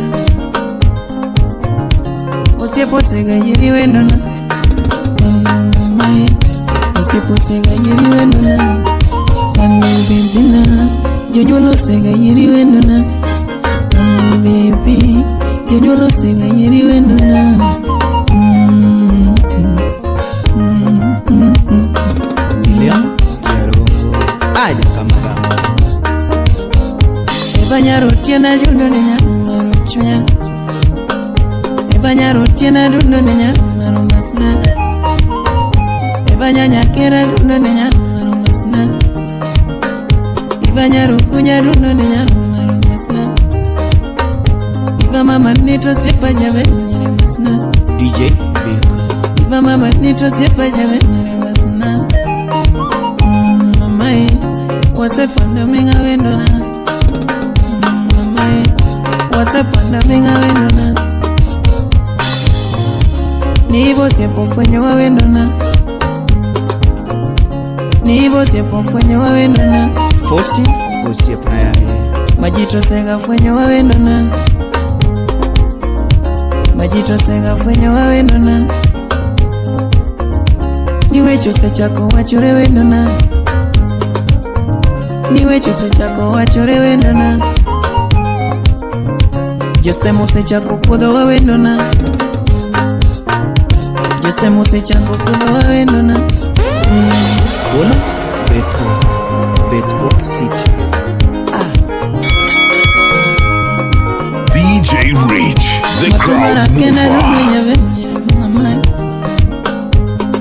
Osiepo osegayeri wendona. Mamae, osiepo osegayeri wendona. Mano baby na, jonyuol osegayeri wendona. Mano baby, jonyuol osegayeri wendona. Lilian Jarongo aja kamagamba. Eva nyarotiena dundo ne nyamaro chunya. Eva nyarotiena dundo ne nyamaro masna. Eva nyanyakera dundo ne nyamaro masna. Eva nyarokunya dundo ne nyamaro masna. Eva mama nito siepa jabe nyere masna. DJ Vic. Eva mama nito siepa jabe nyere masna. Mamae, wasepanda minga wendona. Mamae, wasepanda minga wendona. Nivo siepo fwenyo wa wendona. Nivo siepo fwenyo wa wendona. Faustin osiepna yaye. Majito sega fwenyo wa wendona. Majito sega fwenyo wa wendona. Niwe chose chako wachure wendona. Niwe chose chako wachure wendona. Jose mose chako kuodho wa wendona. Jose mose chako kuodho wa wendona. Bolo Bespoke, Bespoke City. DJ Rich, the crowd mover.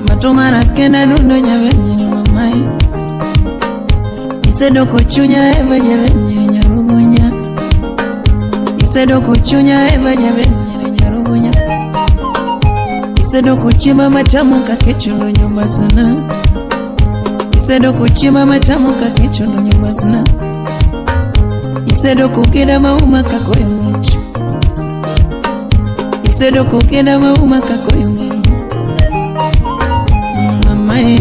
Matomara kena dundo nyavenye mamai. Isedoko chunya eva nyavenye nyarugunya. Isedoko chunya eva nyavenye nyarugunya. Isedoko chima matamu kakechundo nyumba sana. Isedoko chima matamu kakechundo nyumba sana. Isedoko keda mauma kakoyo ngicho. Isedoko keda mauma kakoyo ngicho. Mamae,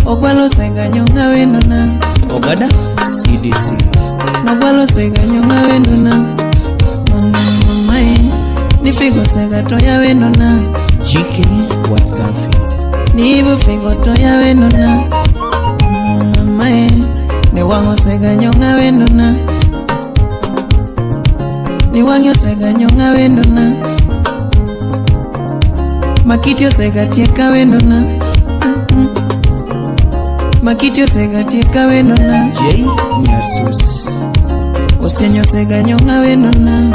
ogwalo senga nyonga wendona. Ogada CDC. Nogwalo sega nyonga wendona. Mamae, nifigo sega toya wendona. GK Wasafi. Nivo figo toya wendona. Mamae, ne wango sega nyonga wendona. Ni wang'o sega nyonga wendona. Makiti osega tieka wendona. Makiti osega tieka wendona. J Nyarsus. Osenyo sega nyonga wendona.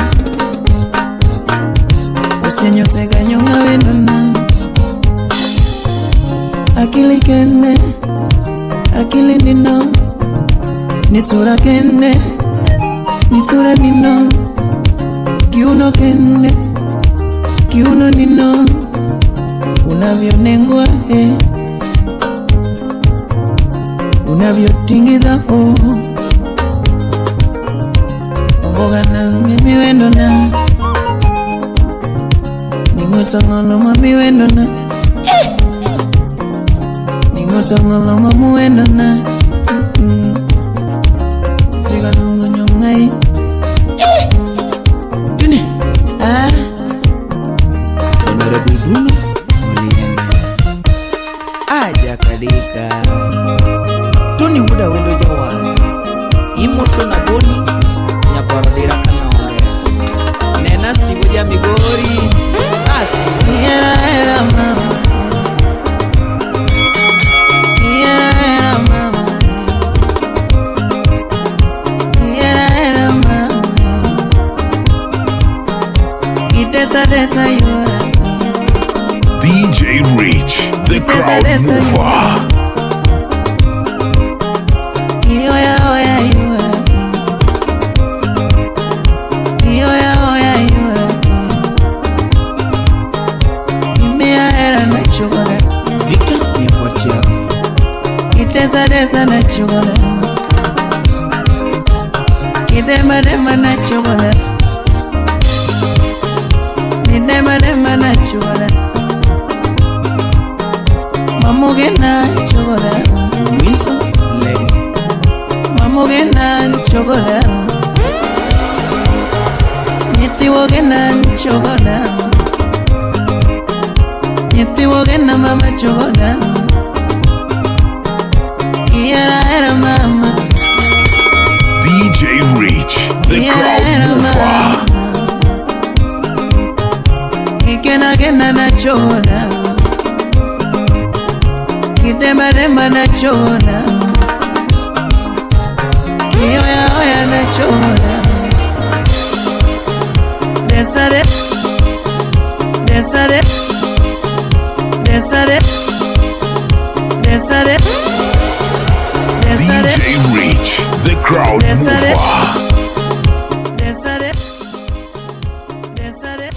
Osenyo sega nyonga wendona. Akili kende, akili nino. Ni sura kende, ni sura nino. Kiuno kende, kiuno nino. Unavyonengwa eh. Unavyotingiza oh. Omboga na mimi wendona. Ningotongolo mami wendona. Ningotongolo mamu wendona. Figa nungo nyongai. Tuni. Ah. Honorable Bruno Olienda. Aja kadika. Tony Wuda wendo jawar. Imoso na Boni nyakwaro dira kanonge. Nena stigo ja Migori. Asko. Era era mama. Era era mama. Era era mama. Itesa desa yora. DJ Rich, the crowd mover. Oya oya yora. Oya oya yora. Imea era na chokola. Victor Nyakwatiaga. Itesa desa na chokola. Idema dema na chokola. Idema dema na chokola. Mamugena chokola. Winston Lege. Mamugena chokola. Nitiwogena chokola. Demba nachona, Kioya oya nachona. Desare, desare, desare, desare, desare, DJ Rich, the crowd Desare. Mover. Desare, desare.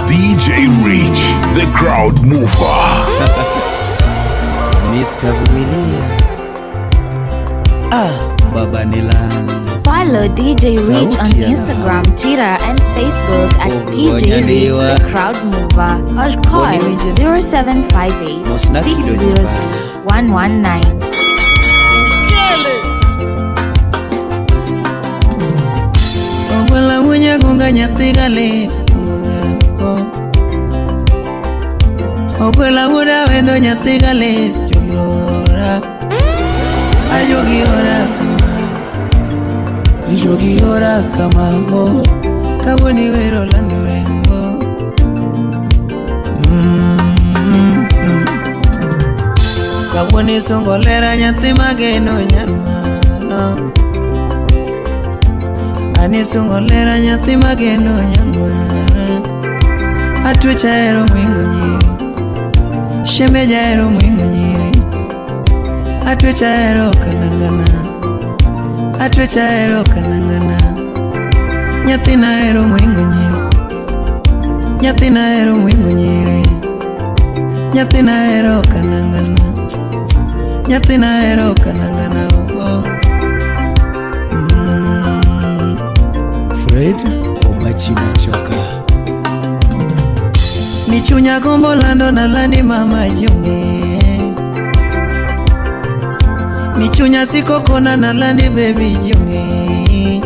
DJ Rich, the crowd mover. Mr. Vumilia. Ah, Baba Nilani. Follow DJ Rich on Sauti ya Instagram, Twitter, and Facebook at Oh, DJ Rich Nyadiwa. the Crowd Mover or call Boniwinje. 0758 Mosna kido 603 jabala. 119. Ogwela wunya gunga nyathi galis. Ogwela wuda wendo nyathi galis. Jogiora, ajogiora kama, jogiora kama o kawoni wero lando rembo. Kawoni songo lera nyathi mageno nyarmano. Anisungo lera nyathi mageno nyarmano. Atwecha ero mwingo nyiri, shemeja ero mwingo nyiri. Atwecha ero kanangana, atwecha ero kanangana. Nyathina ero mwingo nyiri, nyathina ero mwingo nyiri. Nyathina ero kanangana, nyathina ero kanangana. Oh, oh. Fred Obachi Machoka. Nichunya gombo lando na landi mama jonge. Nichunya siko kona na landi baby jonge.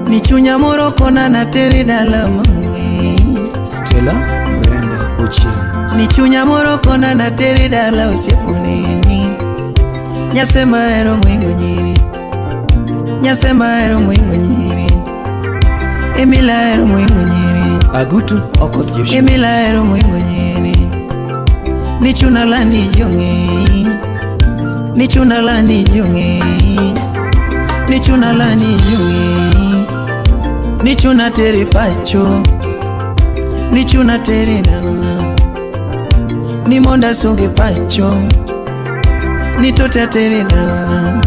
Nichunya moro kona na teri dala mamwe. Stella Brenda Ochieng. Nichunya moro kona na teri dala osieponeni. Nyasema ero mwingo nyiri, nyasema ero mwingo nyiri. Emila ero mwingo nyiri, Agutu Okoth Joshua. Emila ero mwingo nyiri. Nichuna landi jonge, nichuna landi jonge, nichuna landi jonge. Nichuna teri pacho, nichuna teri dala. Nimonda sunge pacho, nitote tere dala.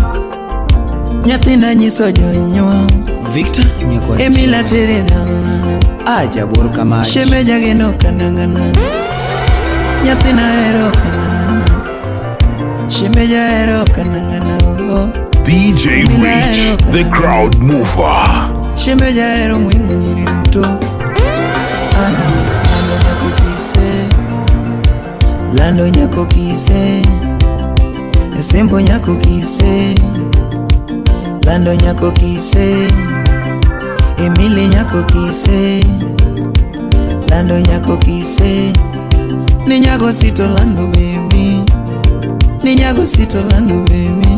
Nyathina nyiso jonyuol, Victor Nyakwar. Emila tere dala. Ah, Jabor Kamach. Shemeja geno kanangana, nyathina ero kanangana. Shemeja ero kanangana, oh, oh. DJ Rich, the crowd mover. Shemeja ero mwingo nyiri duto. Ah, lando nyako kise, lando nyako kise, esembo nyako kise, lando nyako kise, Emily nyako kise, lando nyako kise. Ni nyago sito lando baby, ni nyago sito lando baby.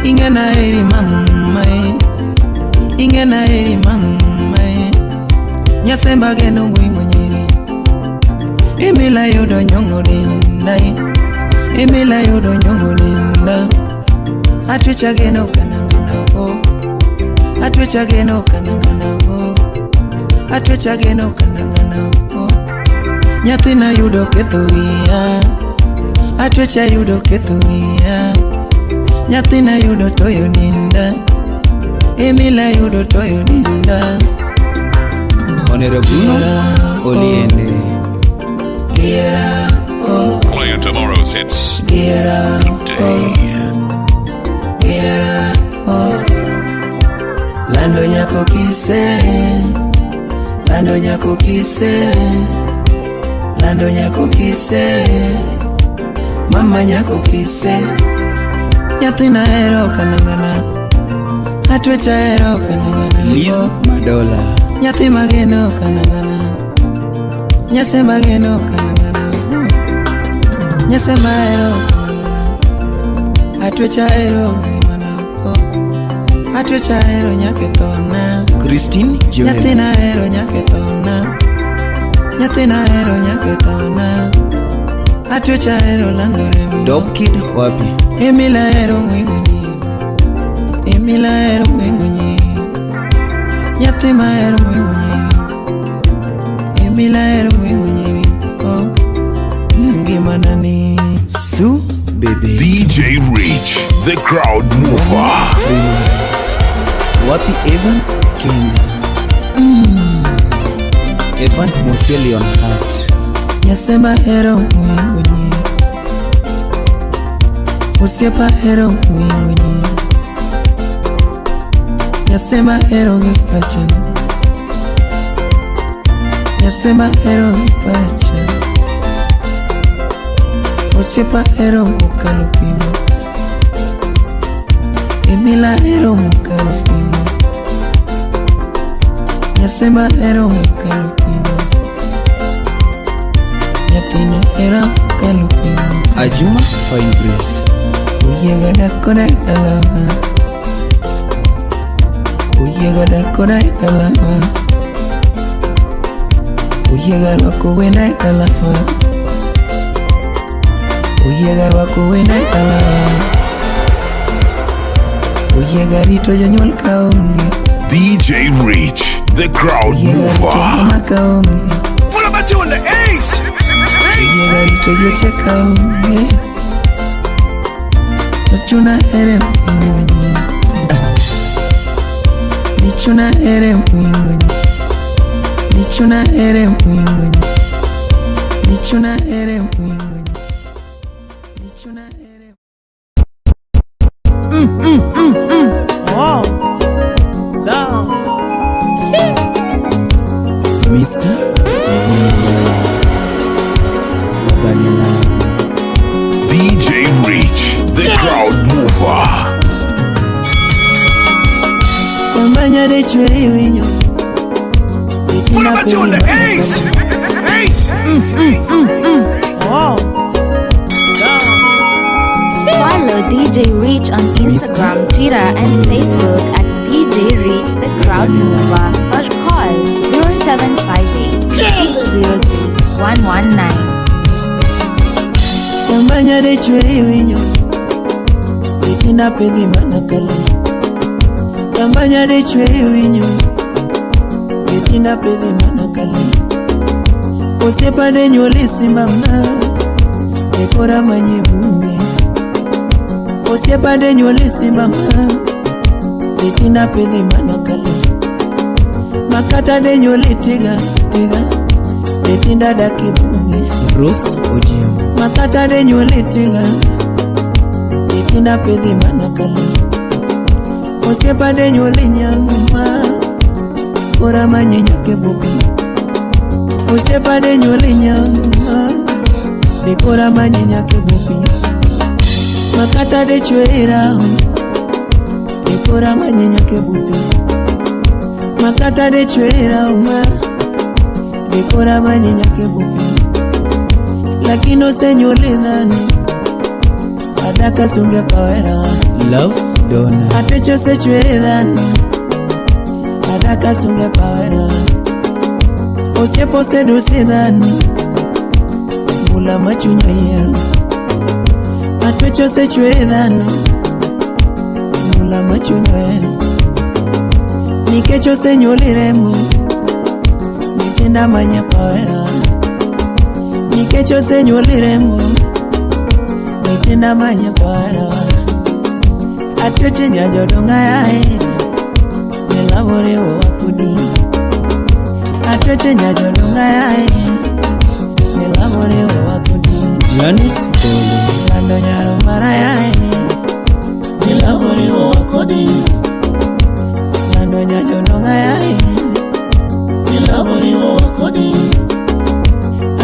Ingena eri mama eh. Ingena eri mama eh. Nyasemba geno mwingo nyiri, Emila yudo nyongo dinda eh. Emila yudo nyongo dinda. Atwecha geno kanangana oh. Atwecha geno kanangana oh. Atwecha geno kanangana oh. Nyathina yudo ketho wiya, atwecha yudo ketho wiya. Nyathina yudo toyo ninda, Emila yudo toyo ninda. Honorable Bruno Oliende. Giera, oh, Playing tomorrow's hits giera, today. giera, oh. Lando nyako kise, lando nyako kise, lando nyako kise, mama nyako kise. Nyathina ero kanangana, atwecha ero kanangana. Liz Madola. Nyathi mageno kanangana, nyase mageno kanangana. Nyase mahero kanangana, Atwecha hero ngimana oh. Atwecha hero nyaka e thona. Christine Jewel. Nyathina hero nyaka e thona. Nyathina hero nyaka e thona. Atwecha hero lando remo. Dope Kid wapi? Emila hero mwingunyi. Emila hero mwingunyi. Nyathi ma hero mwingunyi. Emila hero mwingunyi. Oh, ngimana ni. Su Bebe. DJ Rich, the crowd mover. Wapi Evans King. Evans Mosie Leonhart. Nyasema hero mwingunyi. Osiepa hero mwingunyi. Nyasema hero gi pachana. Nyasema hero gi pacha. Osiepa hero mokalo pimo. Emila hero mokalo pimo. Nyasema hero mokalo pimo. Nyathino hera mokalo pimo. Ajuma Fine Grace. Oyiega dak koda e dalawa. Oyiega dak koda e dalawa. Oyiega rwako wenda e dalawa. Oyiega rwako wenda e dalawa. Oyiega rito jonyuol kaonge. DJ Rich, the crowd Oyiega rito mover. mama kaonge. Pull up a tune, the ace. Oyiega rito yuoche kaonge. Nochuna here mwingunyi. Nichuna here mwingunyi. Nichuna here mwingunyi. Nichuna here mwingunyi. Nichuna here. Oh. Sawa. Mr. Vumba. Vanilla. DJ Rich, the crowd mover. Wamanya de chwe winyo. Pull up a tune, the ace. Ace. Oh. Sawa. Follow DJ Rich on Instagram, Twitter, and Facebook at DJ Rich the Crowd Mover or call 0758 603 119. Wamanya de chwe winyo. Itinda pidhi mana kale. Wamanya de chwe winyo. Itinda pidhi mana kale. Osiepa de nyuoli simama. Ekora manye bunge. Osiepa de nyuoli simama. Itinda pidhi mana kale. Makata de nyuoli tiga tiga. Itinda daki bunge. Rose Ojiambo. Makata de nyuoli tiga. Itinda pidhi mana kale. Osiepa de nyuoli nyanguma. Kora manye nyake bupi. Osiepa de nyuoli nyanguma. De kora manye nyake bupi. Makata de chwera. De kora manye nyake bupi. Makata de chwera uma. De kora manye nyake bupi. Lakini osenyuoli dhano. Adaka sunge pawera. Love Donna. Atwecho osechwe dhano. Adaka sunge pawera. Osiepo osedusi dhano. Mula machuny oyiero. Atwecho osechwe dhano. Mula machuny ohero. Nikech osenyuoli remo. Nyithinda manye pawera. Nikech osenyuoli remo. Nyithinda manye pawera. Atweche nyajodonga yae. Nilavore wakudi. Atweche nyajodonga yae. Nilavore wakudi. Janice Polo. Lando nyaro mara yae. Nilavore wakudi. Lando nyajodonga yae. Nilavore wakudi.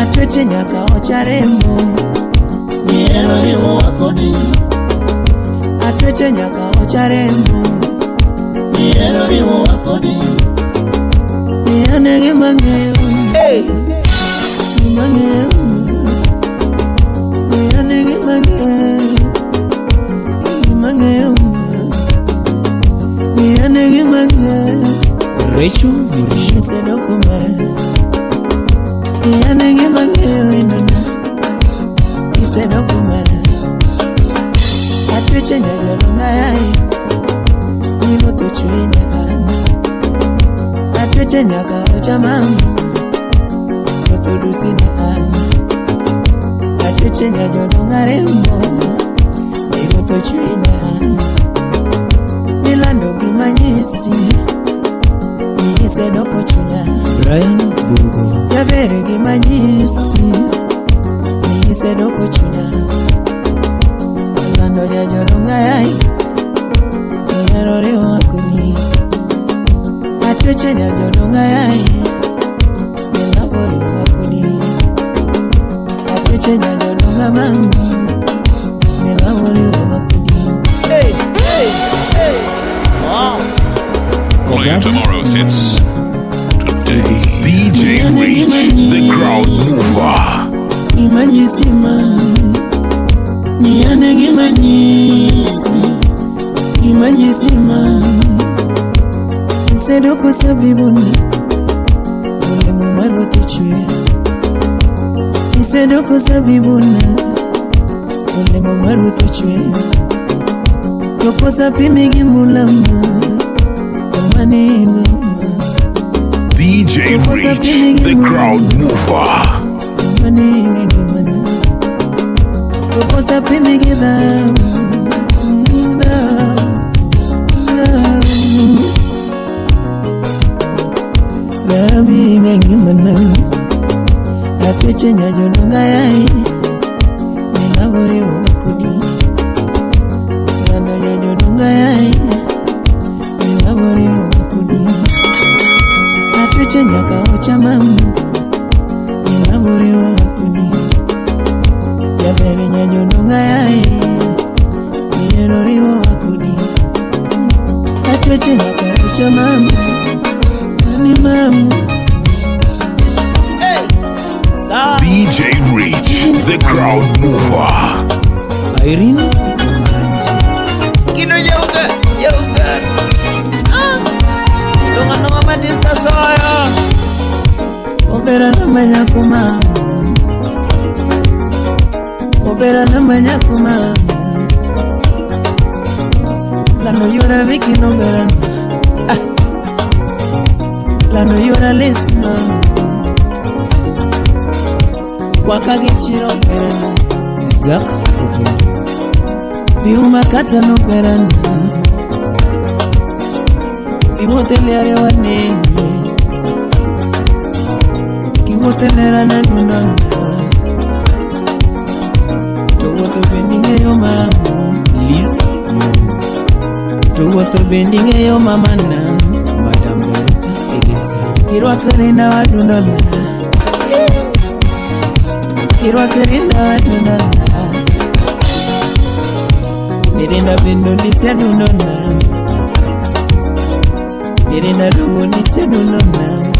Atweche nyaka ocharemo. Nihero riwo wakodi. Atweche nyaka ocharemo. Nihero riwo wakodi. Ni gima ng'eyo. Hey! Gima ng'eyo. Ni ane gima ng'eyo. Rachel Murisho. Isedokomera Iyane gima ng'eyo inona Isedokomera Atweche nyajodonga yae Iwuotho chwe nyaka an Atweche nyaka ocha mama Wuotho dusi ne an Atweche nyajodonga rembo Iwuotho chwe ne an Milando gima nyisi Ni isedoko chunya Brian Bugo. Jaber gima nyisi Ni isedoko chunya Lando jajodonga yai Ihero riwa koni Atweche jajodonga yai Milavo riwa kodi Atweche jajodonga mama Milavo riwa kodi Hey, hey, hey. Wow. Play tomorrow's hits today. DJ Reach, the crowd mover. Gimanyisi ma Niyane gimanyisi Gimanyisi ma Isedoko sabibuna Olemo mar ruoth ochwe Isedoko sabibuna Olemo mar ruoth ochwe Tokosa pimi gi mulama Omani ngama DJ Reach, the crowd mover. Maninga gimana Tokosa pimi gi dhamu Dhamu Dhamu inga gimana Atweche nyajodonga yai Nilavori wakudi Lando nyajodonga yai Nilavori wakudi Atweche nyaka ocha mamu Nilavori wakudi Jabere nyajodonga yai Nierori wakudi Atweche nyaka ocha mamu Mani mamu Sa. DJ Reach, the crowd mover. Irene Omaranje. Kino jauga, jauga. Ah. Donga nonga matista soyo. Obera na manyako mamu Obera na manyako mamu Lano yora viki no berana ah. Lano yora lesu mamu Kwaka gichiro berana Isaac Ogola. Biuma kata no berana Biwotele wanene Kiwotelera na dunana Towuotho bende ing'eyo mama Liz Nyong'o. Towuotho bende ing'eyo mamana Madam Dorota Egesa. Girwako rinda wadundona Girwako rinda wadundona Mirinda bende ondise dundona Mirinda dongo ondise dundona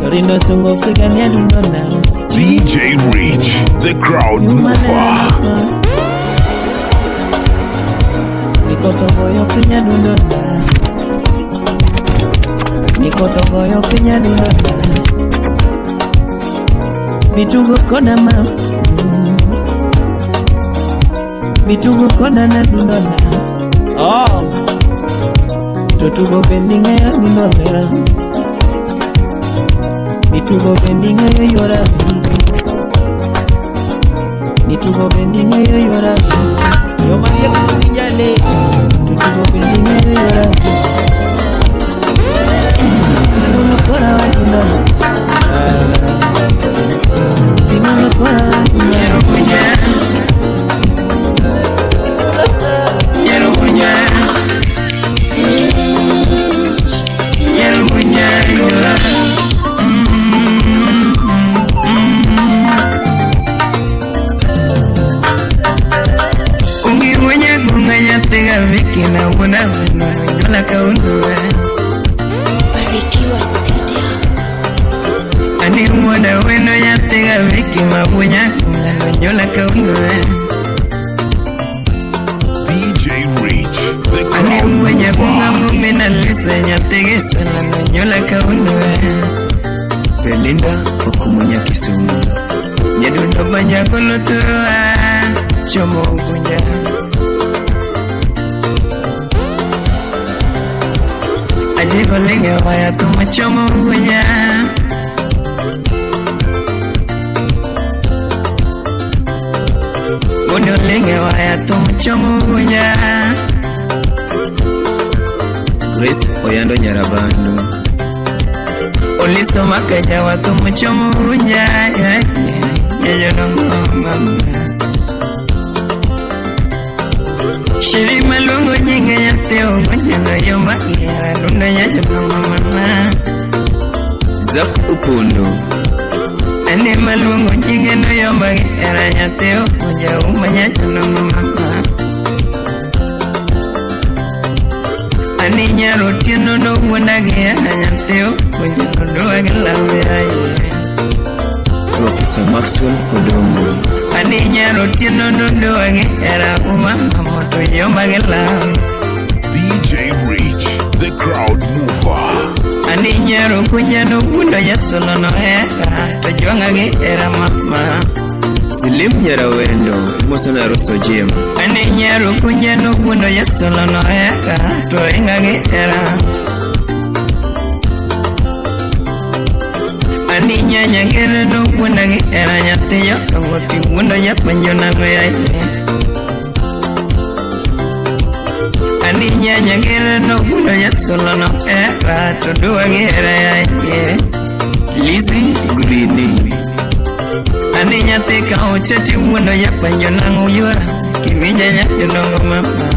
To rindo sungo figania dundona DJ Reach, the crowd mover. Mikotogoyo piny adundona Mikotogoyo piny adundona Bitugo koda ma Bitugo koda na dundona Oh. To tugo bende ing'eyo dundo lera Mitugo bende ing'eyo yora Mitugo bende ing'eyo yora Joma riek nowinjane. To tugo bende ing'eyo yora Pimulo kora wadundona Pimulo kora wadundona Nyerugunya. Nyerugunya. Ungiwonya gunganya tega viki na wona weno nyola kaundwe Barikiwa Studio. Ani wona weno ya tega viki mabunya kungano nyola kaundwe DJ Reach, the Ani crowd wenya kunga mover. mumena Lisa nyathigi salana nyuola kawuono. Belinda Okumo nya Kisumu. Nyadundo manyagolo thurwa chomo Ugunja. Ajigo lenge waya thum chomo Ugunja. Wuod lenge waya thum chomo Ugunja. Grace Oyando Nyarabando. Oliso makaja wa thum chomo Ugunja. Nyajodongo mama. Shiri maluongo nyinge nyathi Ugunja no yo magera dundo nyajodongo mama. Zak Upondo. Ane maluongo nyinge no yo magera nyathi Ugunja uma nyajodongo mama. Ani nyaro tieno no wuonda gi hera nyathi Ugunja no dwa gi lawe aye. Professor Maxwell Odongo. Ani nyaro tieno no dwa gi hera uma mama to yo magi lawe. DJ Rich, the crowd mover. Ani nyaro kunya no wuondo jasolo no hera to jwang'a gi hera mama. Silim Nyarawendo, Mosona Rosso Jim. Ani nyaro kunya no wuondo jasolo no hera to inga gi hera. Ani nyanya ngere no wuonda gi hera nyathi jodongo ti wuondo japenjo nang'o yaye. Ani nyanya ngere no wuondo jasolo no hera to dwa gi hera yaye. Lizzy Greeny. Ani nyathi ka oche ti wuondo japenjo nang'o yuora kiwinja nyajodongo mama.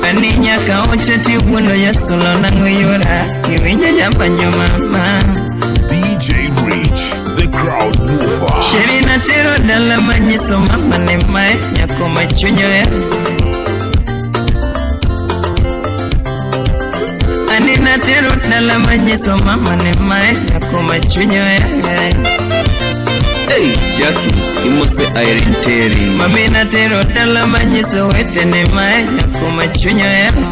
Ani nyaka oche ti wuondo jasolo nang'o yuora kiwinja japenjo mama. DJ Rich, the crowd mover. Sheri natero dala manyiso mama ne mae nyako machunyo ohero. Ani natero dala manyiso mama ne mae nyako machunyo ohero. Hey Jackie, imose Irene Terry. Mami natero dala manyiso wetene mae nyako machunyo ohero.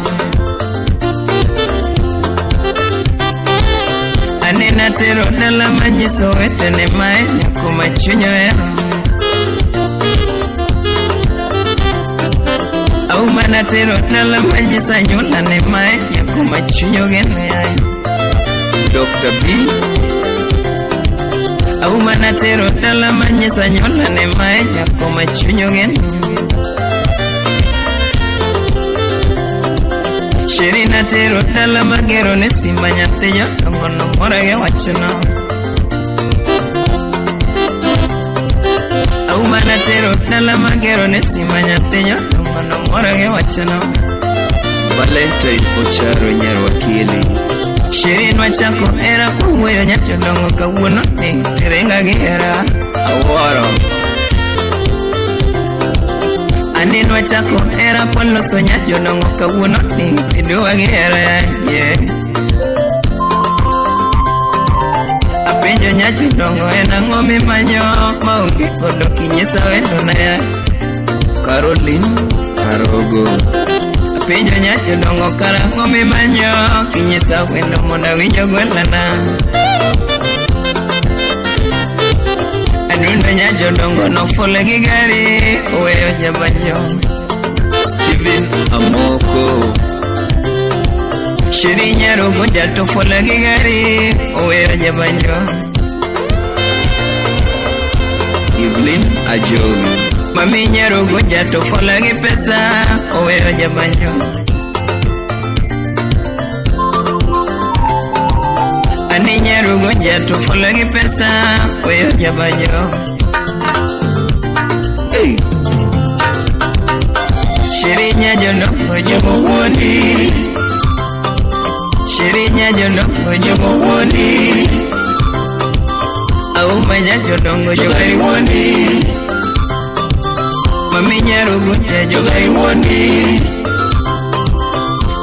Ani natero dala manyiso wetene mae nyako machunyo ohero. Auma natero dala manyiso anyuola ne mae nyako machunyo geno yaye. Dr. B. Auma natero dala manyiso anyuola ne mae nyako machunyo geno. Sheri natero dala magero ne simba nyathi jodongo no mora gi wachno. Auma natero dala magero ne simba nyathi jodongo no mora gi wachno. Valentine Ocharo Nyarwakili. Sheri nwachako hera kowuoyo nyajodongo kawuono ni terenga gi hera. Awuoro. Ani nwachako hera kwaloso nyajodongo kawuono ni tidwa gi hera yeah. Apenjo nyajodongo en ang'o mimanyo maonge godo kinyisa wendona ya. Caroline Karogo. Apenjo nyajodongo karang'o mimanyo kinyisa wendo mondo awinj ogwelana. Adundo nyajodongo nofule gi gari oweyo jabanjo. Steven Amoko. Sheri nyarugunja tofule gi gari oweyo jabanjo. Evelyn Ajowi. Mami nyarugunja tofule gi pesa oweyo jabanjo. Ani nyarugunja tofule gi pesa oweyo jabanjo. Hey. Sheri nyajodongo jogo wuondi. Sheri nyajodongo jogo wuondi. Auma nyajodongo jogari wuondi. Mami nyarugunja jogari wuondi.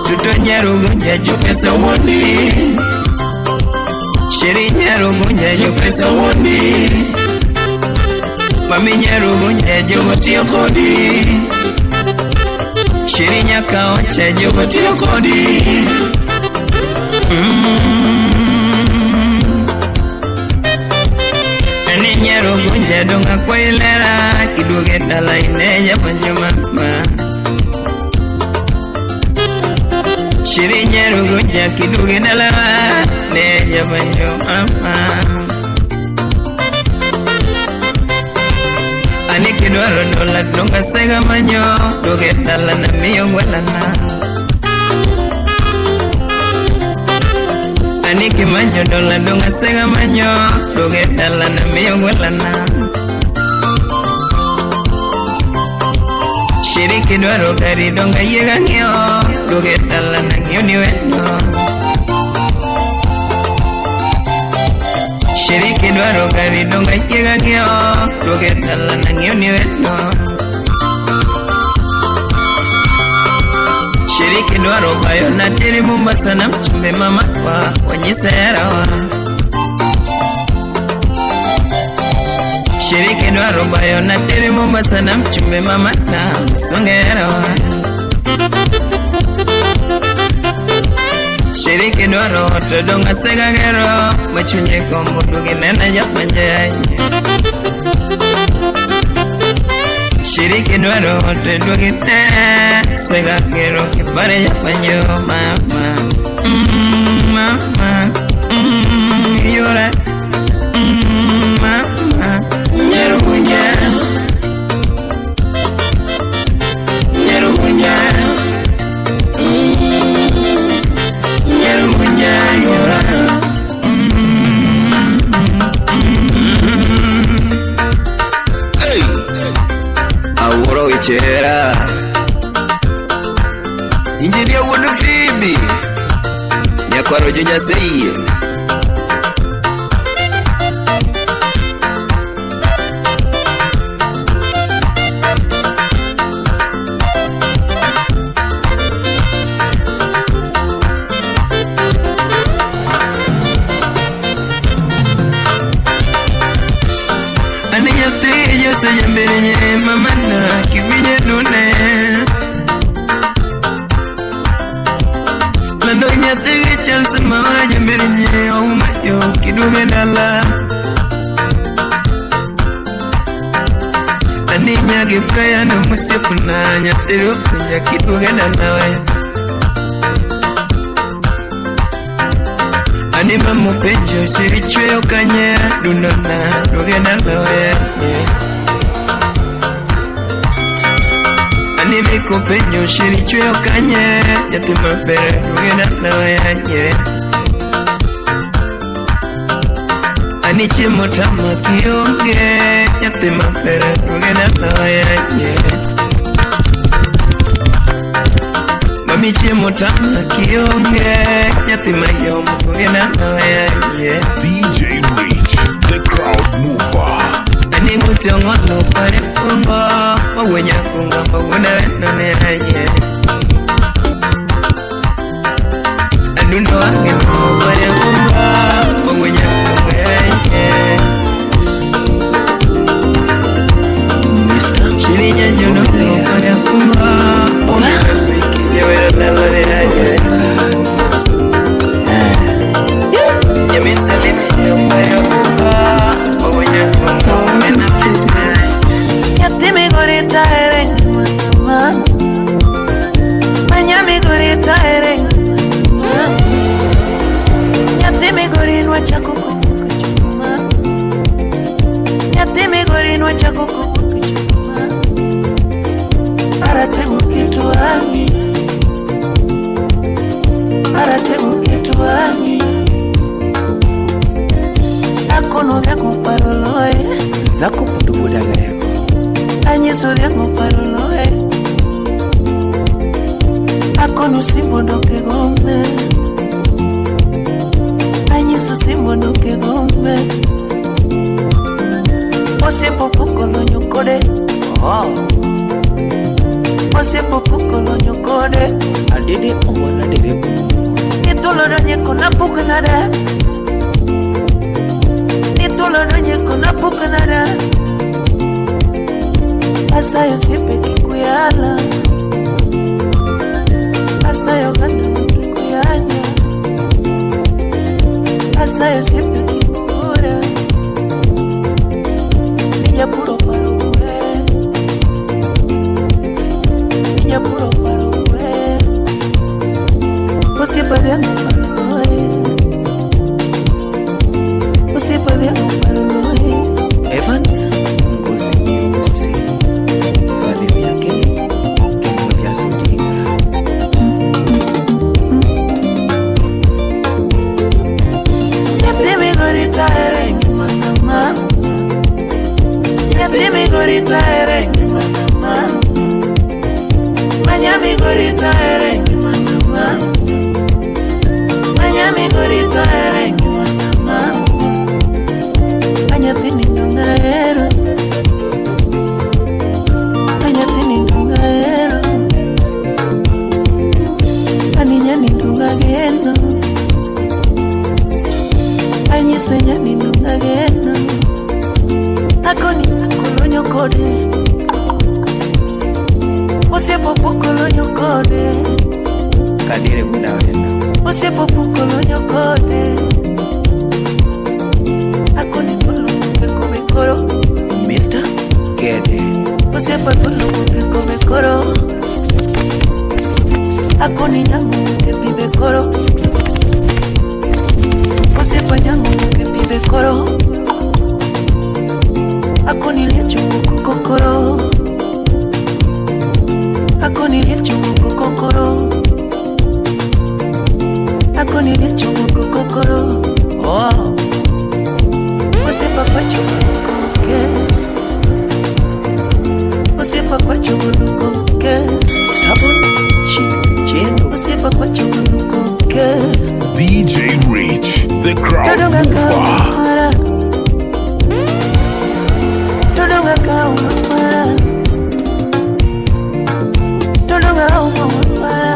Tuto nyarugunja jopesa wuondi. Sheri nyarugunja jopesa wuondi. Mami nyarugunja jogo tiyo kodi. Shiri nyaka oche jogo tiyo kodi. Ani nyero gunja donga kwailera kiduoge dala ine japanjo mama. Shiri nyero gunja kiduoge dala ne japanjo mama. Ani kidwaro dola donga sega manyo duoge dala na miyo gwelana. Ani kimanyo dola donga sega manyo duoge dala na miyo gwelana. Shiriki dwaro gari donga yiega ng'iewo duoge dala na ng'iewo ni wendo. Shiriki dwaro gari donga yiega ng'iewo duoge dala na ng'iewo ni wendo. Shiriki dwaro bayo na teri Mombasa na mchumbe mama kwa wanyise herawa. Shiriki dwaro bayo na teri Mombasa na mchumbe mama na songe herawa. Shiriki dwaro to donga sega gero machunye kombo dugi nena japanje. Shiriki dwaro to dugi ne sega gero kibare japanjo mama. Mama, yora, mama. Nyerunya, nyerunya, nyerunya yora. Hey, awuoro weche hera. Injinia wuod Fibi, nyakwaro jo Nyasaye. Ani nyathi josejamberenye mamana kiwinje dune. Lando nyathi gi chance maora jamberenye ouma yo kiduoge dala. Ani nyagi Brian mosiepna nyathi openja kiduoge dala we. Ani mama penjo shiri chweyo kanye dundona duoge dala we. Ani miko penjo shiri chweyo kanye nyathi maber duoge dala we. Ani chiemo tama kionge nyathi maber duoge dala we. Mami chiemo tama kionge nyathi mayom duoge dala we. DJ Reach, the crowd mover. Ani ng'ute ong'olo pare pungo mawuonya kunga mawuoda wendo ne aye. Adundo wange pare pungo mawuonya kunga aye. Mr. Shirinya nyono pare pungo mawuonya kunga wendo ne aye. Nyathi migori taere mama, manya migori taere mama. Nyathi migori nwachako kowuok e chuma, nyathi migori nwachako kowuok e chuma. Aratego kitu wang'i, aratego kitu wang'i. Akono dhako paro loye, Zako puduguda leko. anyiso dhako paro loye. Akono simbo dok e gombe, anyiso simbo dok e gombe. Osiepo pok olonyo kode, Oh, osiepo pok olonyo kode. adede omwana dere bungu. Nitulo donye kona pok nada, nitulo donye kona pok nada. Asayo osiepe kik uyala, Nyasaye osiepe kibura. Mijapuro paro kwe. Mijapuro paro kwe. Osiepa dhiang' paro loye. Osiepa dhiang' paro loye. Evans Ngozi Nyeusi. Salimia Kelly kendo Jasodinga. Nyathi migori taere ngima kama. Nyathi migori taere ngima kama. Manya migori taere ngima kama. Manya migori taere ngima kama. Anyathini ndong'ahero. Anyathini ndong'ahero. Aninyani ndong'ageno. Anyiso nyani ndong'ageno. Akoni akolonyo kode. Osiepo pokolonyo kode. Kadire muda wena. Osiepo pokolonyo kode. Akoni kolonyo keko bekoro. Mr. Kede. Osiepo kolonyo keko bekoro. Akoni nyango kepi bekoro. Osiepo nyango kepi bekoro. Akoni lecho kokoro. Akoni lecho kokoro. Akoni lecho kokoro. Oh. Osiepa kwacho koke. Osiepa kwacho koke. Stubborn Chick Chendo. Osiepa kwacho koke. DJ Rich, the crowd Todonga mover. kaumara. Todonga kaumara. Todonga kaumara.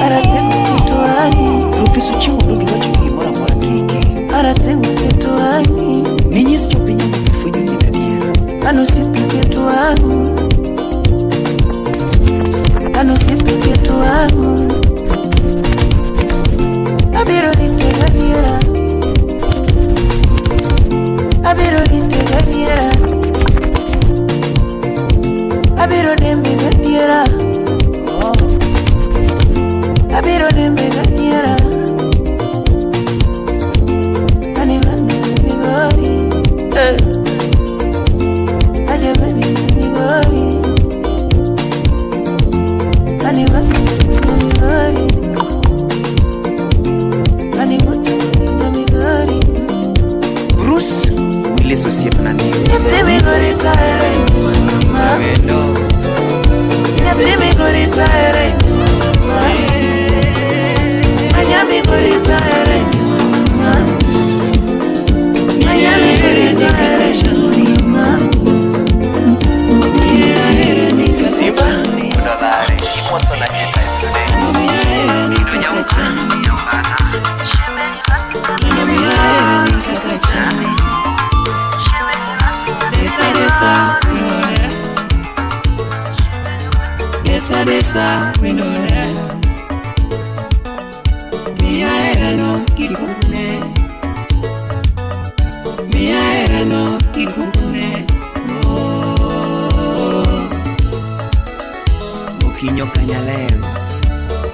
Aratengo kitoani. Rufis Ochieng' odongi wacho ni gimoro amora kiki. Aratengo kitoani. Ninyis jopiny mondo gifwenyo gin adiera. Anosiepe ketoangu. Anosiepe ketoangu. Abiro rite gadiera. Abiro rite gadiera. Abiro dembe gadiera. Oh. Abiro dembe gadiera. Anilando migori. Eh. Ajabani migori. Anilando migori. Anigutu migori. Bruce Willis osiepna ni. Nyathi migori taere mama. Wendo. Nyathi migori taere mama. Manya migori taere mama. Manya migori taere mama. Simba Dolare imoso na New Times Today. Kido nyauka nyaumbana. Desa desa windore. Mia erano kikukune. Mia erano kikukune. Oh. Okinyo kanyaleo.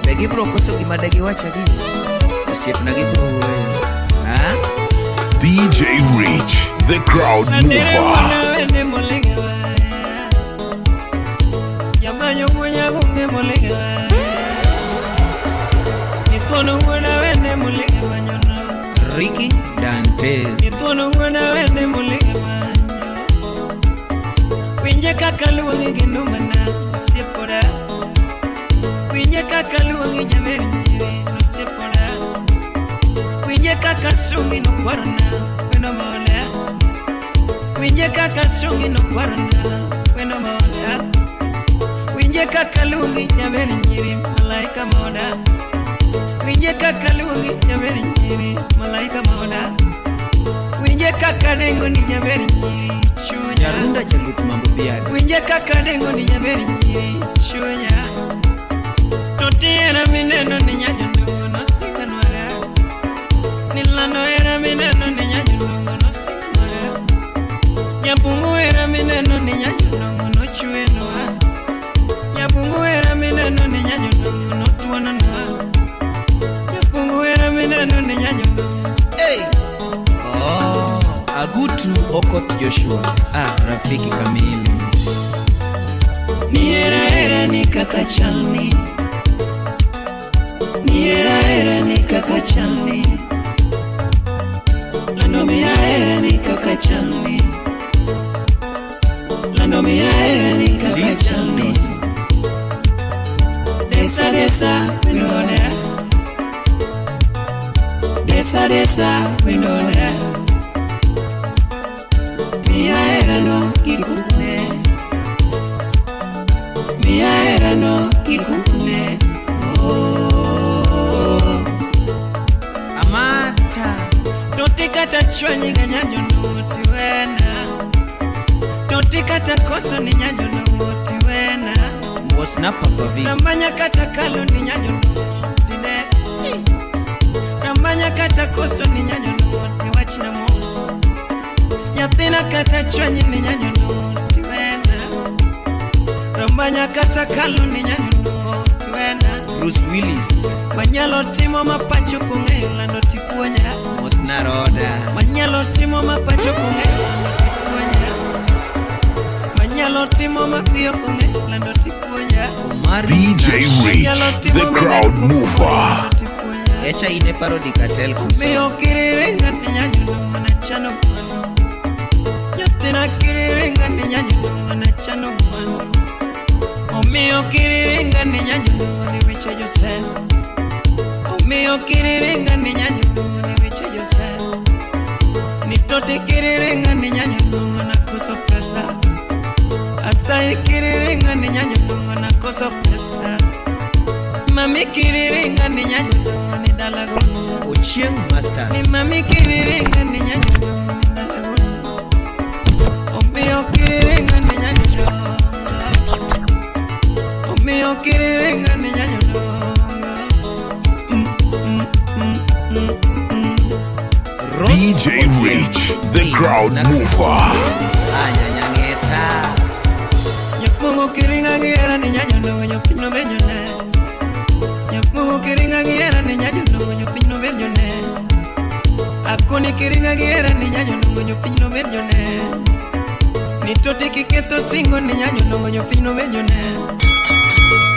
Be gibro koso gima de giwacho adier? Osiepna gibro wuoyo. Ha? DJ Rich, the crowd mover. Ricky Dantes. Winje kaka luongi gi numana osiepora. Winje kaka luongi jaber nyiri osiepora. Winje kaka sungi nokwarona wendo maola. Winje kaka sungi nokwarona wendo maola. Winje kaka luongi jaber nyiri malaika maoda. Winje kaka luongi jaber nyiri malaika maoda. Winje kaka dengo ni jaber nyiri chunya. Nyarunda Jaluth Mambo Biad. Winje kaka dengo ni jaber nyiri chunya. To tiera mineno ni nyajondo nosinganwara. Lando era mineno ni nyanyonongo no sinema. Nyapungu era mineno ni nyanyonongo no chwenwa. Nyapungu era mineno ni nyanyonongo no tuononwa. Nyapungu era mineno ni nyanyonongo. Hey! Oh, Agutu Okoth Joshua. Ah, rafiki kamili. Ni era era ni kaka chalni. Ni era era ni kaka chalni. Lando mia era ni kaka chalni. Lando mia era ni kaka chalni. Desa desa winone. Desa desa winone. Mia era no kikune. Mia era no kikune. Oh. Amata. Totikata chwanyi ganyanyo no tiwena. Totikata koso ni nyanyo no tiwena. Mosna Papa V. Namanya kata kalo ni nyanyo no tine. Namanya kata koso ni nyanyo no tiwachina mos. Nyathina kata chwanyi ni nyanyo no tiwena. Namanya kata kalo ni nyanyo no tiwena. Bruce Willis. Manyalo timo mapacho kong'eyo lando tipuonya. Mosna Roda. Manyalo timo mapacho kong'eyo lando tipuonya. Manyalo timo mapiyo kong'eyo lando tipuonya. Omar DJ Rich, the crowd mover. Echa ine parody cartel kuso. Miyo kiriringa ni nyanyo no na chano mano. Nyathina kiriringa ni nyanyo no na chano mano. Omiyo kiriringa ni nyanyo no ni weche Joseph. Omiyo kiriringa ni nyanyo no ni weche Joseph. Ni tote kiriringa ni nyanyo no na koso pesa. Asai kiriringa ni nyanyo no na koso pesa. Mami kiriringa ni nyanyo no ni dalago. Ochieng Masters. Ni mami kiriringa ni nyanyo no ni dalago. Omiyo kiriringa ni nyanyo no. Omiyo kiriringa ni nyanyo no. DJ Rich, the crowd mover. Anyanyangeta. Nyapungu kiringa giera ni nyanyo no nyopino benyone. Nyapungu kiringa giera ni nyanyo no nyopino benyone. Akoni kiringa giera ni nyanyo no nyopino benyone. Nitoti kiketo singo ni nyanyo no nyopino benyone.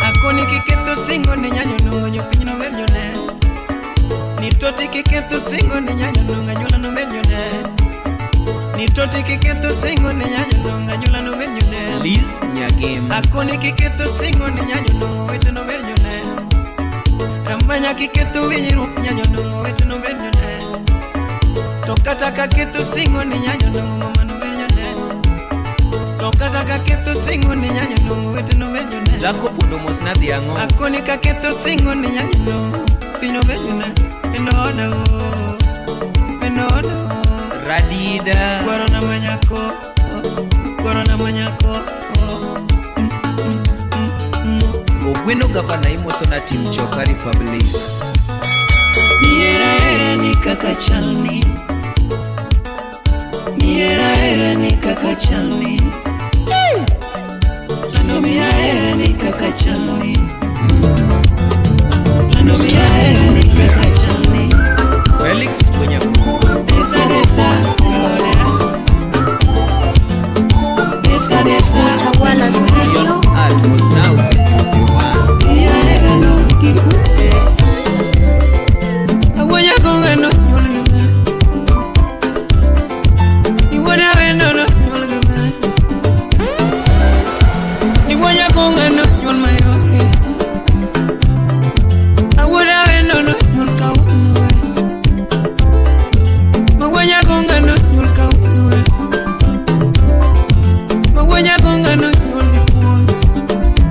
Akoni kiketo singo ni nyanyo no nyopino benyone. Nitoti kiketo singo ni nyanyo no nganyula no benyone. Nitoti kiketo singo ni nyanyo no nganyula no benyone. Liz Nyagem. Akoni kiketo singo ni nyanyo no wete no benyone. Ramanya kiketo winyiru nyanyo no wete no benyone. Tokata kaketo singo ni nyanyo no mama no benyone. Tokata kaketo singo ni nyanyo no wete no benyone. Zako pundo mosna dhiang'o. Akoni kaketo singo ni nyanyo no pino benyone. Enona o, enona o. Radida. Corona manyako, corona manyako. Ogweno gavana imoso na team Choka Republic. Ni era era ni kaka chalni. Ni era era ni kaka chalni. Lando mia era ni kaka chalni. Lando mia era ni kaka chalni. Felix Mwenyaku. Desa desa enona. Desa desa. Tawala Studio. At Mosna Uke 001. Mia era no kikute. Awonya kongeno nyolgema. Niwonya wendo no nyolgema. Niwonya kongeno nyol mayore. Awonya wendo no nyol kawuwe. Mawonya kongeno nyol kawuwe. Mawonya kongeno nyol gipuonj.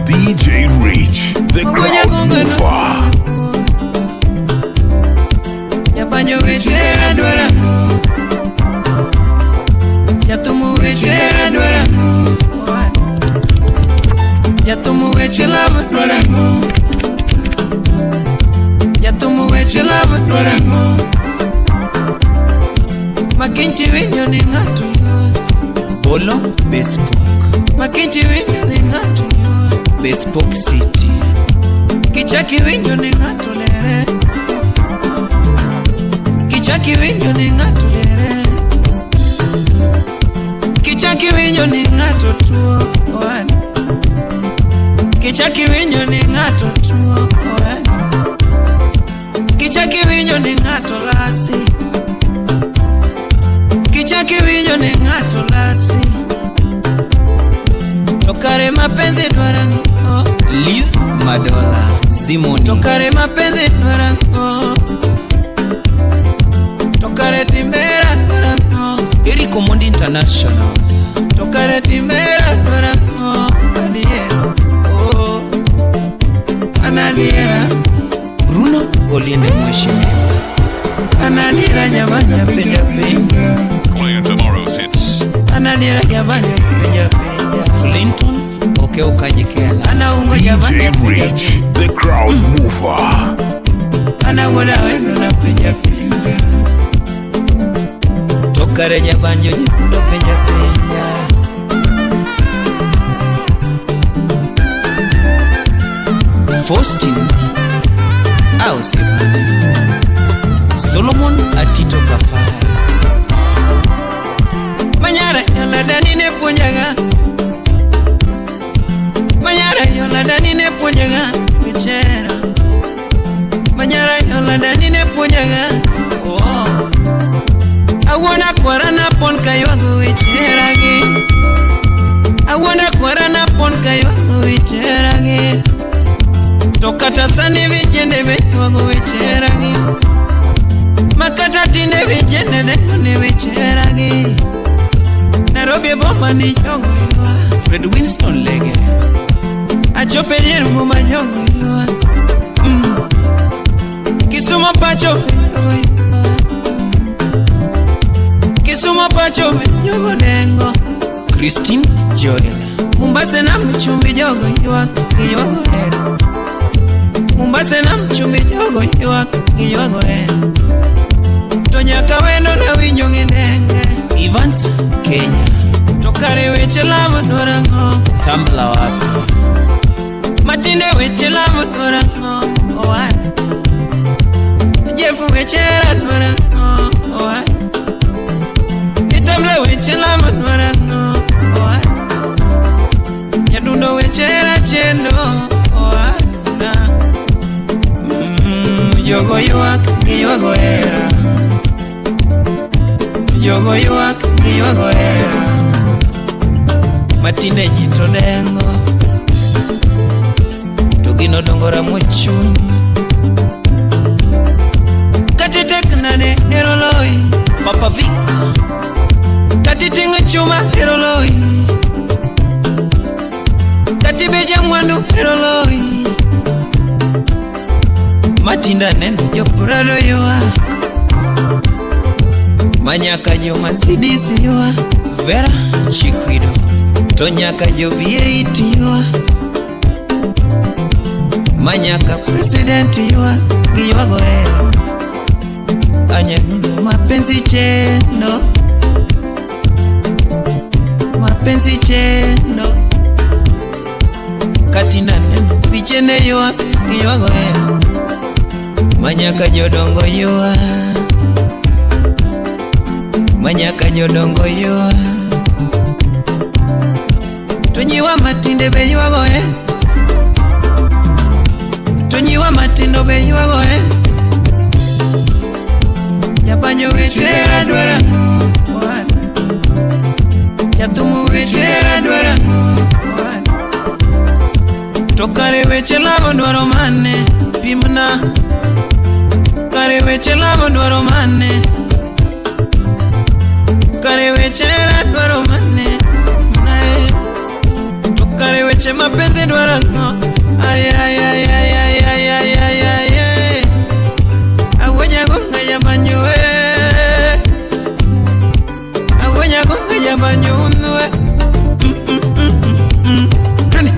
DJ Rich, the crowd mover. Nyabanyo weche adwara. Nyatumu weche adwara. Nyatumu weche love adwara. Nyatumu weche love adwara. Makinti winjo ni ng'ato ywak. Bolo Bespoke. Makinti winjo ni ng'ato ywak. Bespoke City. Kichaki winjo ni ng'ato lere. Kichaki winjo ni ng'ato lere. Kichaki winjo ni ng'ato tuo oan. Kichaki winjo ni ng'ato tuo oan. Kichaki winjo ni ng'ato lasi. Kichaki winjo ni ng'ato lasi. To kare mapenzi dwarang'o. Liz Madola Zimoni. To kare mapenzi dwarang'o. To kare timbera dwarang'o. Eric Omondi International. To kare timbera dwarang'o. Adiera, oh, anadiera. Bruno Oliende Mheshimiwa. Anadiera nyamanya penja penja. Playing tomorrow's hits. Anadiera nyamanya penja penja. Clinton Okeo Kanyikela. Anaungo DJ nyamanya penja Rich, the crowd mover. Anawona wendo na penja penja. Tokare nyabanjo nyekundo penja penja. Faustin Ausipane. Solomon Atito Kafara. Manyara yola dani ne puonjaga. Manyara yola dani ne puonjaga wichera. Manyara yola dani ne puonjaga. Oh. Awuona kwara na pon kaywago wicheragi. Awuona kwara na pon kaywago wicheragi. To kata sani vijende be ywago wicheragi. Makata tinde vijende dengo ni wicheragi. Nairobi boma ni jogo ywa. Fred Winston Lege. Achope dier muma jogo ywa. Kisumu pacho jogo ywa. Kisumu pacho jogo dengo. Christine Joel. Mombasa na mchumbi jogo ywak giywago hera. Mombasa na mchumbi jogo ywak giywago hera. To nyaka wendo na winjo gi denge. Evans Kenya. To kare weche lamo dwarang'o. Tambla wapi. Matinde weche lamo dwarang'o. Owan. Jeff weche hera dwarang'o. Owan. Itambla weche lamo dwarang'o. Owan. Nyadundo weche hera chendo. Owan. Jogo ywak giywago hera. Jogo ywak giywago hera. Matinde ji to dengo. To gino dongo ramo chuny. Kati tek nade ero loyi. Papa Vic. Kati ting'o chuma ero loyi. Kati beja mwandu ero loyi. Matinda neno Joprado ywak. Manyaka jo Mercedes ywak. Vera Chikwido. To nyaka jo V8 ywak. Manyaka President ywak giywago hera. Anyanuno mapenzi chendo. Mapenzi chendo. Katinda neno Vichende ywak giywago hera. Manyaka jodongo ywak. Manyaka jodongo ywak. To nyiwa matinde be ywago he. To nyiwa matindo be ywago he. Japanyo weche hera dwarang'o. Jathumu weche hera dwarang'o. To kare weche lamo dwaro mane pimna. Kare weche lamo dwaro mane. Kare weche hera dwaro mane. Nae. To kare weche mapenzi dwaro ang'o. Ay ay ay ay ay ay ay ay ay ay. Awuonya gonga jamanyo e. Awuonya gonga jamanyo unwe. Nani?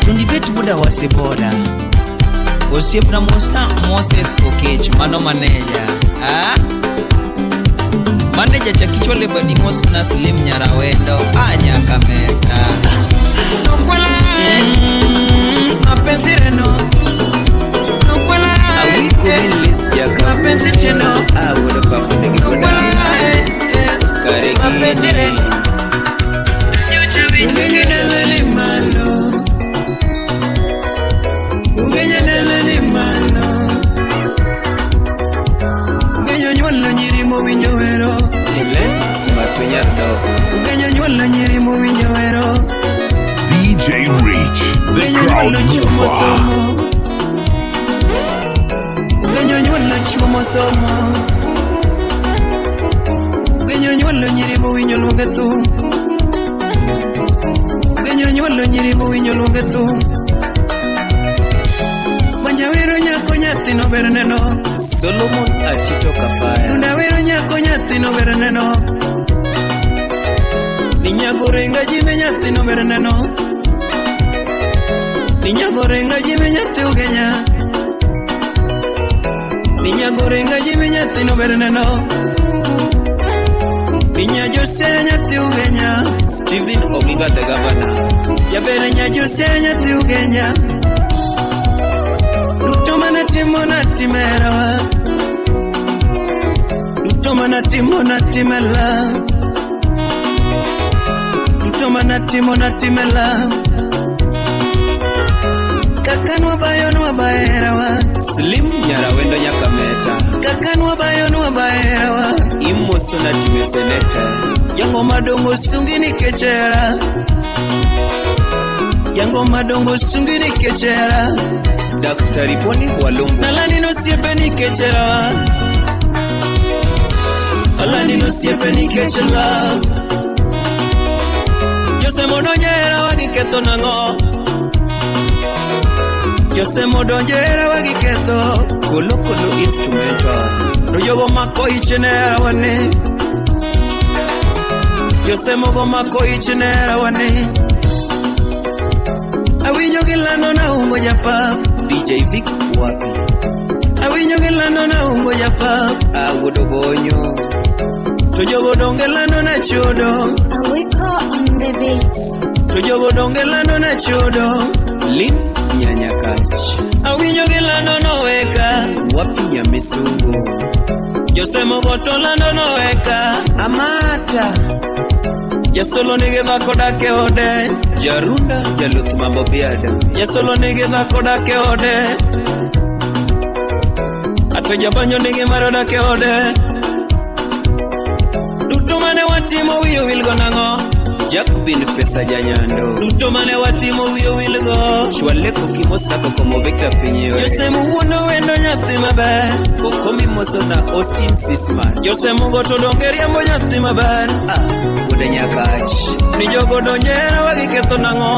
Tundibet wuda waseboda. Osiep Osiepna mosna Moses Okech, mano maneja. Ah? Maneja chakichwale badi mosna Slim Nyarawendo, anya kameta. Nokwela mapenzi reno. Nokwela Awiko Milis Jaka mapenzi cheno. Awuodo papo nigi goda Karegi Mapenzi reno. Ugenya dalani malo. Ugenya dalani malo. Ugenya nyuolo nyiri mowinjo wero. Helen Smato Nyardo Ugenya nyuolo nyiri mowinjo wero. DJ Reach, the Ugenya crowd nyuolo chuo mover. mosomo. Ugenya nyuolo chuo mosomo. Ugenya nyuolo nyiri mowinjo luonge thum. Ugenya nyuolo nyiri mowinjo luonge thum. Manyawero nyako nyathi nober neno. Solomon Atito Kafaya Dunda wero nyako nyathi nober neno. Ni nyago renga jime nyathi nober neno. Ni nyago renga jime nyathi Ugenya. Ni nyago renga jime nyathi nober neno. Ni nyajose nyathi Ugenya. Steven Oginga the Governor Jabere nyajose nyathi Ugenya. Duto manatimo natimerawa. Duto manatimo natimela. Duto manatimo natimela. Kaka nwabayo nwabayerawa. Slim Nyarawendo Nyakameta Kaka nwabayo nwabayerawa. Imoso na time seneta Yango madongo sungi nikech hera. Yango madongo sungi nikech hera. Daktari Boni Walumbu Nalandi nosiepe nikech hera. Alandi nosiepe nikech love. Jose modonjo hera wagiketho nang'o? Jose modonjo hera wagiketho. Kolo Kolo Instrumental To jogo mako ich ne hera wane. Jose mogo mako ich ne hera wane. Awinjo gilando na umbo japap. DJ Vic Wapi Awinjo gilando na umbo japap. Awuodo Bonyo To jogo donge lando na chodo. Awiko on the beats. To jogo donge lando na chodo. Lin Nyanyakach Awinjo gilando noweka. Wapi Nyamisungu Jose mogo to lando noweka. Amata Jasolo nigi dhako dak e ode. Jarunda Jaluth Mambo Biada Jasolo nigi dhako dak e ode. Ato jabanjo nigi maro dak e ode. Duto mane watimo wiyo wilgo nang'o? Jack Bin Pesa Janyando Duto mane watimo wiyo wilgo. Chwaleko Kimosa Kokomo Victor Pinyewe Jose muwuondo wendo nyathi maber. Kokomi Moso na Austin Sisman Jose mugo to donge riembo nyathi maber. Ah, Wuode Nyakach Ni jogo donjo hera wagiketho nang'o?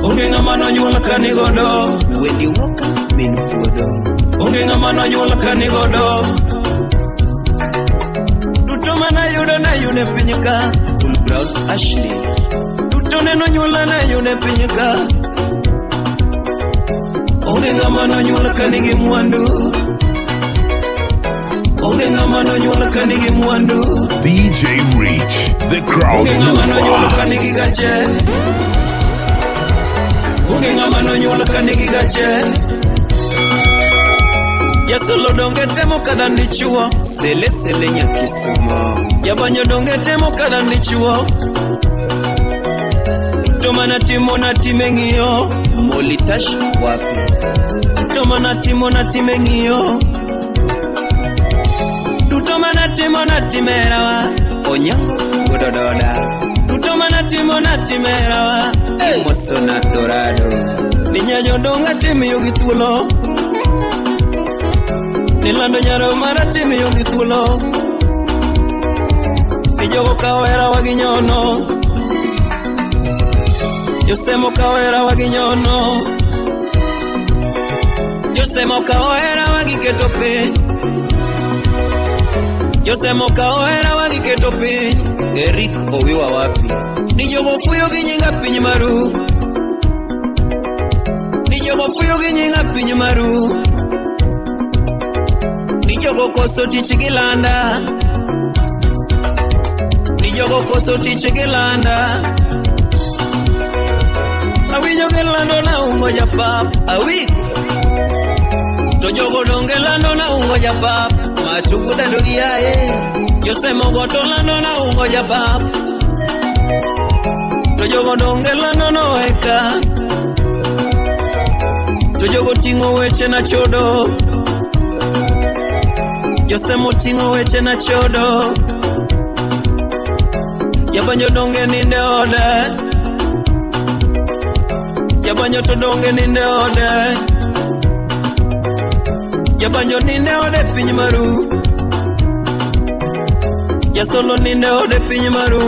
Onge ng'ama nonyuol ka nigodo. Wendy Walker Min Puodho Onge ng'ama nonyuol ka nigodo. Duto manayudo nayudo e piny ka. Cool Brown Ashley Duto neno nyuola nayudo e piny ka. Onge ng'ama nonyuol ka nigi mwandu. Onge ng'ama nonyuol ka nigi mwandu. DJ Reach, the crowd Onge ng'ama nonyuol ka mover. nigi gache. Onge ng'ama nonyuol ka nigi gache. Jasolo donge temo kada dichuo. Sele Sele Nyakisumo Jabanyo donge temo kada dichuo. Duto manatimo natime ng'iyo. Molitash Wapi Duto manatimo natime ng'iyo. Duto manatimo natime herawa. Onyango Godododa Duto manatimo natime herawa. Hey! Imoso na Dorado Ni nyanyo donga timiyo gi thuolo. Ni lando nyaro mara timiyo gi thuolo. Ni jogo kawo herawa gi nyono. Josemo kawo herawa gi nyono. Josemo kawo herawa gi keto piny. Josemo kawo herawa gi keto piny. Eric Owiwa Wapi Ni jogo fuyo gi nyinga piny maru. Ni jogo fuyo gi nyinga piny maru. Ni jogo koso tich gi landa. Ni jogo koso tich gi landa. Awinjo gi lando na ungo japap. Awiko. To jogo donge lando na ungo japap. Matugu dando gi yaye. Josemogo to lando na ungo japap. To jogo donge lando no eka. To jogo ting'o weche na chodo. Josemo ting'o weche na chodo. Jabanjo donge ninde ode. Jabanjo to donge ninde ode. Jabanjo ninde ode piny maru. Jasolo ninde ode piny maru.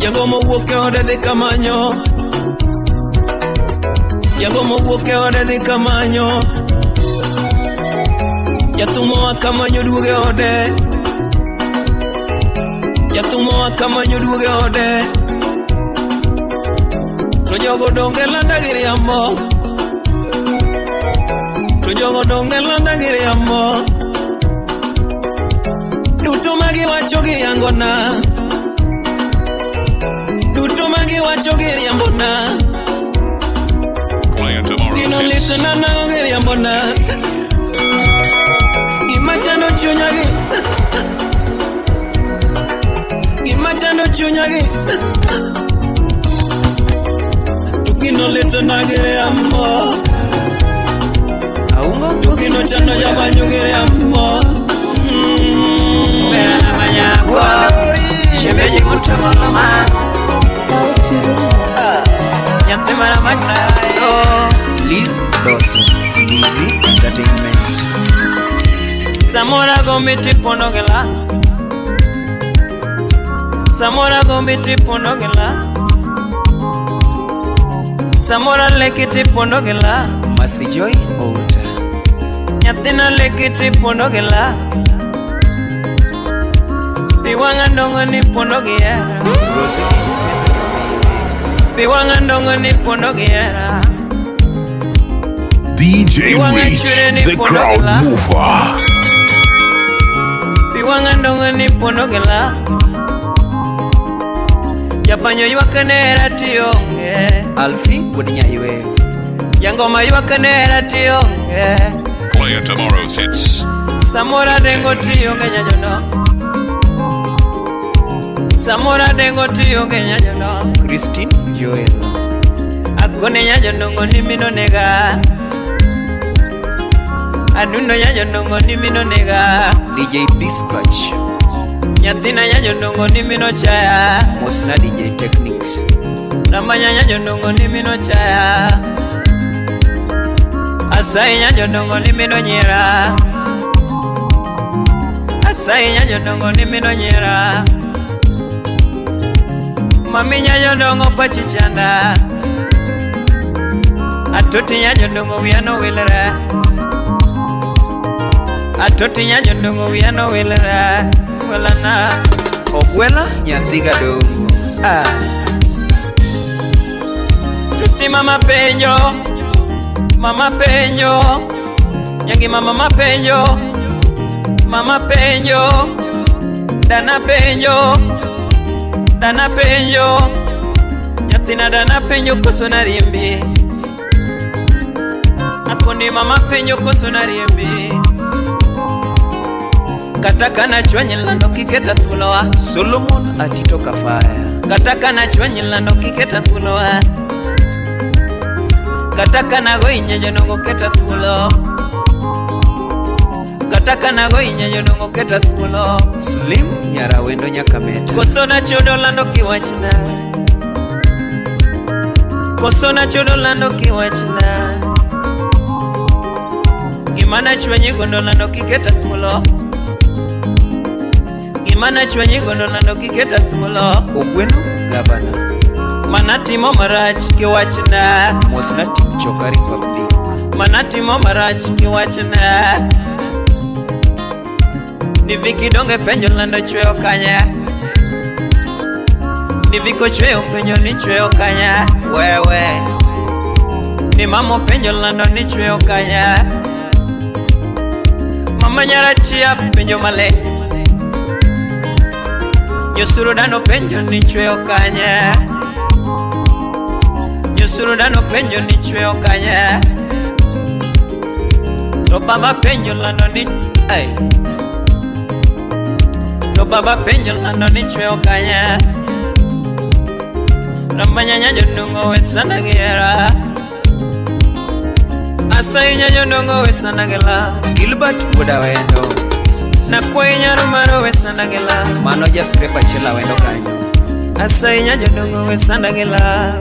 Jagomo wuok e ode dhi kamanyo. Jagomo wuok e ode dhi kamanyo. Jathumo wa kamanyo duogo e ode. Jathumo wa kamanyo duogo e ode. To jogo donge landa gi riambo. To jogo donge landa gi riambo. Duto magiwacho giyangona. Duto magiwacho giriambona. Playing tomorrow's Gino hits. litna nang'o giriambona. Gima chando chunya gi. Gima chando chunya gi. To gino litna giriambo. Aungo To gino chando jabanyo giriambo. Shemeji mutamama Sauti Rumba. Nyathi mana macho Liz Dawson Lizzy Entertainment. Samora gombi tipondo gila. Samora gombi tipondo gila. Samora leki tipondo gila. Mercy Joy Outa. Nyathina leki tipondo gila. Pi wang'a ndongo ni pondo gi hera. Rosie Pi wang'a ndongo ni pondo gi hera. DJ Reach, the crowd mover. Pi wang'a ndongo ni pondo gila. Japanyo ywak ne hera tionge. Alfie wuod Nyayweyo. Jangoma ywak ne hera tionge. Playing tomorrow's hits. Samora dengo tionge nyajono. Samora dengo tionge nyajono. Christine Joel. Akone nyajonongo ni mino nega. Adundo nyajonongo ni mino nega. DJ Dispatch. Nyathina nyajonongo ni mino chaya. Mosna DJ Technics. Ramanya nyajonongo ni mino chaya. Asai nyajonongo ni mino nyiera. Asai nyajonongo ni mino nyiera. Mami nyajodongo pachi chanda. Atoti nyajodongo wiya nowilre. Atoti nyajodongo wiya nowilre. Welana. Ogwela nyathi gadongo. Ah. Tuti mama penjo. Mama penjo. Nyangima mama penjo. Mama penjo. Dana penjo. Dana penjo. Nyathina dana penjo koso nariembi. Akoni mama penjo koso nariembi. Kata kana chwenyi lando kiketa thuolowa. Solomon Atito Kafaya. Kata kana chwenyi lando kiketa thuolowa. Kata kana go inye jonongo keta thuolo. Kata kana go inye jonongo keta thuolo. Slim Nyarawendo Nyakameta. Koso nachodo lando kiwachna. Koso nachodo lando kiwachna. Gima nachwenyi gondo lando kiketa thuolo. Gima nachwenyi gondo lando kiketa thuolo. Ogweno Gavana. Manatimo marach kiwachna. Mosna Team Choka Republic. Manatimo marach kiwachna. Ni Viki donge penjo lando chweyo kanye. Ni Viko chweyo penjo ni chweyo kanye. Wewe. Ni mama penjo lando ni chweyo kanya. Mama nyarachia penjo male. Nyosuru dano penjo ni chweyo kanya. Nyosuru dano penjo ni chweyo kanya. To baba penjo lando ni ay. To baba penjo lando ni chweyo kanya. Ramanyanya jodongo wesana gera. Asainya jodongo wesana gela. Gilbert wuoda wendo. Nakwainya rumaro wesana gela. Mano jaskrepa chiel awendo kanyo. Asainya jodongo wesana gela.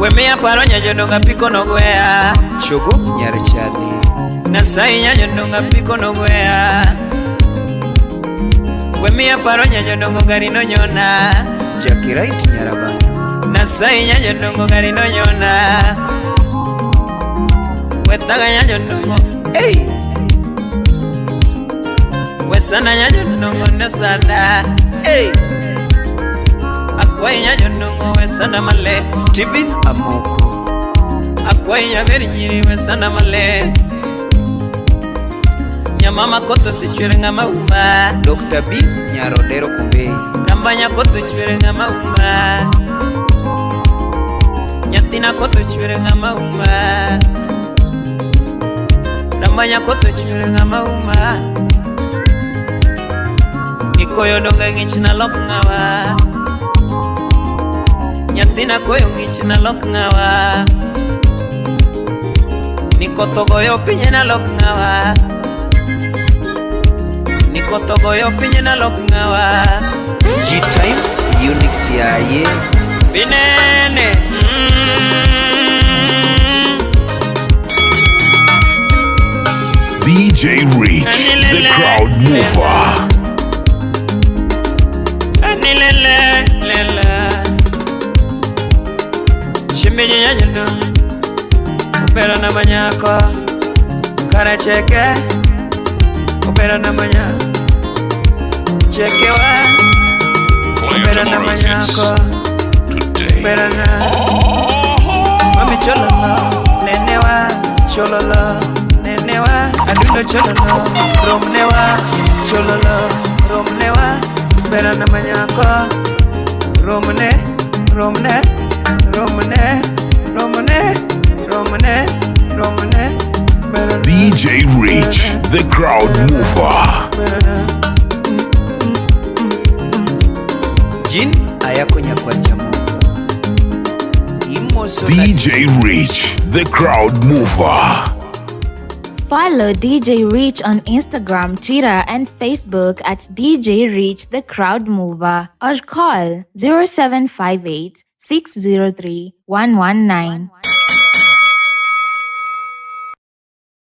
Wemiya paro nya jodongo apiko nogweya. Chogo nyar chali. Nasainya jodongo apiko nogweya. Wemiya paro nya jodongo gari nonyona. Jackie Wright nyarabando. Nasainya jodongo gari nonyona. Wetaga nya jodongo. Hey! Wesana nya jodongo nesana. Hey! Akwai nya jodongo wesana male. Steven Amoko. Akwai nya beri nyiri wesana male. Nyamama koto sichwere ng'ama uma. Dr. B Nyarodero Kumbei. Nambanya koto chwere ng'ama uma. Nyathina koto chwere ng'ama uma. Nambanya koto chwere ng'ama uma. Nikoyo donge ng'ich na lok ng'awa. Nyathina koyo ng'ich na lok ng'awa. Nikotho goyo piny na lok ng'awa. Nikotho goyo piny na lok ng'awa. G-Time Unix yaye. Binene. DJ Rich, the crowd mover. Anilele lela. Shiminyi nyanyendo. Upera na manyako. Karacheke. Upera na manya. Chekewa. Playing Upera na tomorrow's hits manyako. today. Upera na. Mami chololo. Nenewa. Chololo. Nenewa. Adundo chololo. Romnewa. Chololo. Romnewa. Upera na manyako. Romne. Romne. Romne. Romne. Romne. Romne. Upera na. DJ Rich, the crowd mover. Jin ayako nyakwa jamoko. Imoso DJ Rich, the crowd mover. Follow DJ Rich on Instagram, Twitter, and Facebook at DJ Rich the Crowd Mover or call 0758 603 119.